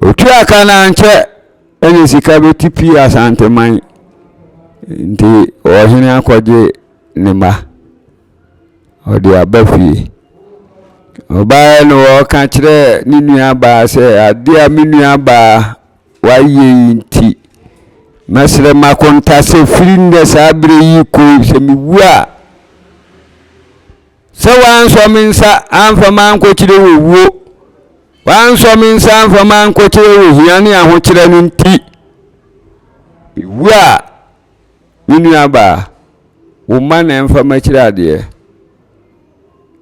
Otua ka no ankyɛ ɛna sika bɛti pii Asanteman nti ɔhene akɔgye ne mma. Ɔde aba fie. Ɔbaeɛ no ɔka kyerɛɛ ne nuabaa sɛ, adeɛ a me nuabaa wayɛ yi nti, mɛsrɛ m'akonta sɛ firi nnɛ saa berɛ yi kɔ yi, sɛ mewu a, sɛ wansɔ me nsa amfa m'ankɔkyerɛ wɔ wuo, wansɔ me nsa amfa m'ankɔkyerɛ wɔ hia ne ahokyerɛ no nti, mewu a, Me nuabaa, wo mma na ɛmfa m'akyiri adeɛ.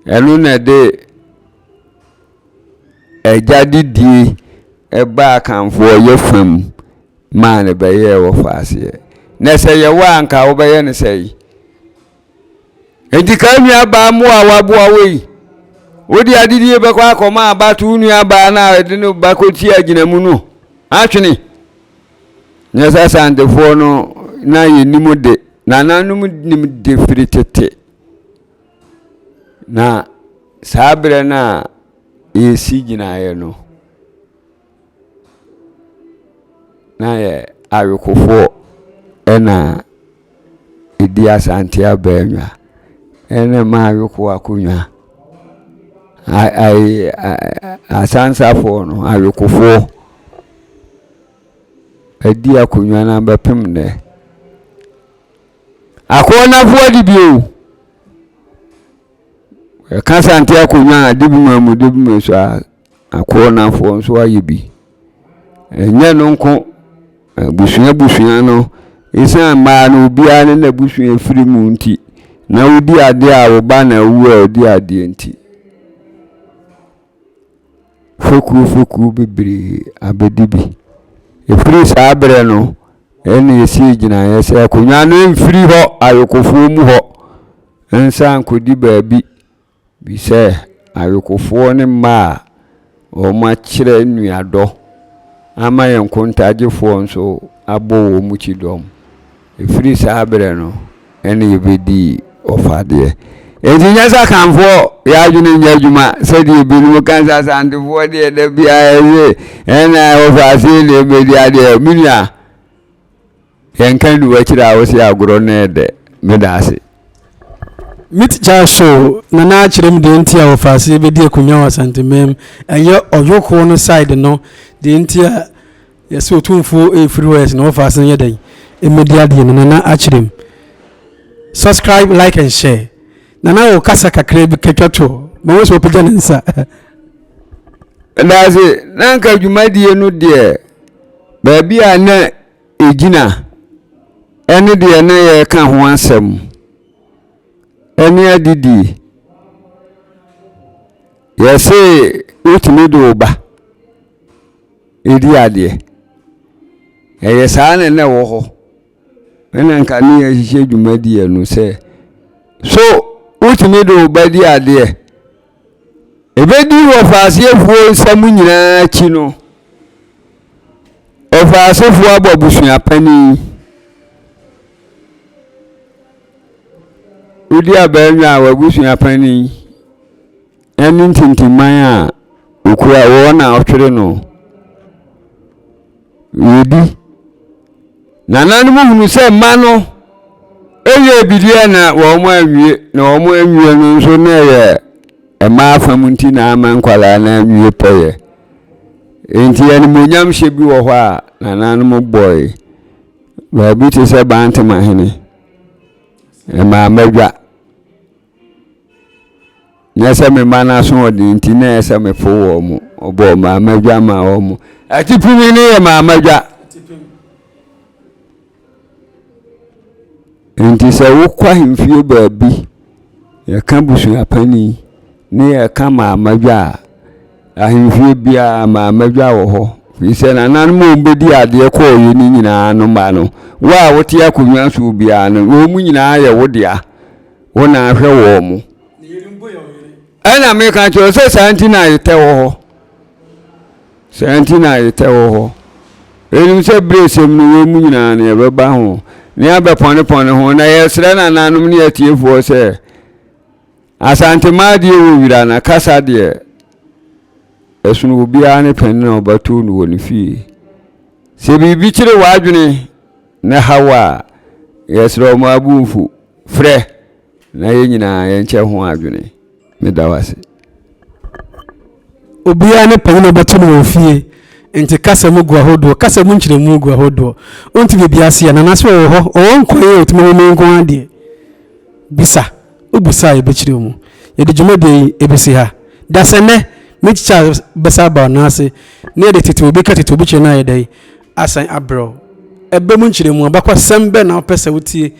Ɛno na ɛde agya didie ɛbaa Akanfoɔ yɛ fam maa no bɛyɛɛ wɔfaaseɛ. Na sɛ yɛwɔ a anka wobɛyɛ no sɛe. Enti ka nuabaa mmoa a waboa wo yi. Wode adedie bɛkɔ akɔma abato wo nuabaa no a ɛde no ba kɔti agyinamu no atwene. Nyɛ sɛ Asantefoɔ no na yɛnim de, nananom nim de firi tete. Na saa berɛ no a yɛsi gyinaeɛ no, na yɛ awekofoɔ ɛna ɛdi Asante abannwa ɛna ɛma aweko akonnwa. Asansafoɔ no, awekofoɔ. adi akonnwa no abɛpem nnɛ. Akɔɔnafoɔ de bio. Ɛka sante akonnwa a de bi ma mu de bi ma so a akɔɔnafoɔ nso ayɛ bi. Ɛnyɛ no nko, abusua abusua no, ɛsiane mmaa no obiara ne n'abusua firi mu nti, na wodi adeɛ a wo ba na awu a ɔdi adeɛ nti. Fekuo fekuo bebree abɛdi bi. Ɛfiri saa berɛ no, ɛna yɛsii gyinaeɛ sɛ akonnwa no mfiri hɔ ayokofoɔ mu hɔ nsan nkɔdi baabi bi sɛ ayokofoɔ ne mma a wɔakyerɛ nnuadɔ ama yɛn nkontagyefoɔ nso abɔ wɔn kyidɔm. Ɛfiri saa berɛ no ɛne yɛbɛdii ɔfadeɛ. Enti nyɛ sɛ Akanfoɔ yɛ adwene nyɛ adwuma sɛdeɛ ebinom ka sɛ Asantefoɔ deɛ da biara ɛse ɛna ɔfaase na ɛbɛdi adeɛ. Me nua, yɛnka nnu w'akyiri a wose agorɔ no ɛdɛ. Meda ase. Me tikya so na na akyerɛ me deɛ nti a wɔfaase bɛdi akonnwa wɔ Asanteman mu. Ɛyɛ ɔyɔkoɔ no side no deɛ nti a Yɛse otumfuo ɛfiri hɔ yɛse na wɔfa ase nyɛ dɛn mmɛdi adeɛ no Nana akyerɛ mu. Subscribe like and share. Nana wɔ kasa kakra bi katwa toɔ ma wo sɛ ɔpagya ne nsa. Medase, na anka dwumadie no deɛ baabi a na ɛgyina ɛne deɛ na yɛreka ho asɛm ɛne adidie. Yɛse wotumi de wo ba redi adeɛ. Ɛyɛ saa na na ɛwɔ hɔ. Ɛna nka ne yɛhyehyɛ dwumadie no sɛ, so wotumi de wo ba di adeɛ? Ɛbɛdi wɔfaaseɛfoɔ nsam nyinaa akyi no, ɔfaasefoɔ abɔ abusua panin. Wodi abaa nwa a w'abusua panin. Ɛne ntintimman a ɔkura wɔn na ɔtwere no. Yɛdi. Nananom hunu sɛ mma no yɛ biribi na wɔn anwie na wɔn anwie no nso na ɛyɛ mmaa fam nti na ama nkwadaa no anwie pɛyɛ. Nti animuonyam hyɛ bi wɔ hɔ a nananom bɔe. Baabi te sɛ Bantemahene, ɛmaa mmadwa. Nyɛ sɛ me mma no asoɔden nti na ɛyɛ sɛ mefo wɔn mo. Ɔbɔɔ maama dwa maa wɔn mo. Atipim no yɛ maama dwa. Nti sɛ wokɔ ahemfie baabi, yɛka busuapanin ne yɛka maama dwa a, ahemfie biara maama dwa wɔ hɔ. Firi sɛ nananom a wɔbɛdi adeɛ kɔɔeɛ no nyinaa no mma no, wo a wote akonnwa soɔ biara no, wɔn nyinaa yɛ wo dea. Wo na ahwɛ wɔn mo. Ɛna meka kyerɛ sɛ saa nti na ayetɛ wɔ hɔ. Saa nti na ayetɛ wɔ hɔ. Ɛnim sɛ berɛsɛm no wɔ mu nyinaa no yɛbɛba ho ne abɛpɔnepɔne ho na yɛsrɛ nananom ne atiefoɔ sɛ Asantemaa deɛ wɔ wira na kasa deɛ ɛsono obiara ne panin a ɔbɛto no wɔ ne fie. Sɛ biribi kyere w'adwene na ɛha wo a, yɛsrɛ wo ma bo mfu. Frɛ na yɛn nyinaa yɛnkyɛ ho adwene. Meda wo ase. Obiara ne panyin a ɔbɛto no wɔ fie. Nti kasa mu gu ahodoɔ, kasa mu nkyerɛmu gu ahodoɔ. Wonte biribi ase a, Nana sɛ ɔwɔ hɔ, ɔwɔ nkwa yi a ɔtumi home nko ara deɛ. Bisa. Wobisa a yɛbɛkyerɛ mu. Yɛde dwumadie yi ɛbɛsi ha. Dasɛ nnɛ, me tikya bɛsa aba ɔno ase na yɛde tete obi ka tete obi kyerɛ no ayɛ dɛn asan abrɛ wo. Ɛbɛ mu nkyerɛmu, abakɔsɛm bɛn na wopɛ sɛ wotie?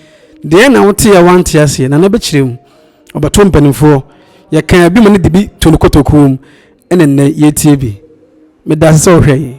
Deɛn na wotee a woante aseɛ? Nana bɛkyerɛ mu. Ɔbɛto mpanimfoɔ. Yɛkaa bi ma no de bi to no kotokuo mu, ɛna nnɛ yɛretie bi. Meda ase sɛ wohwɛ yɛn.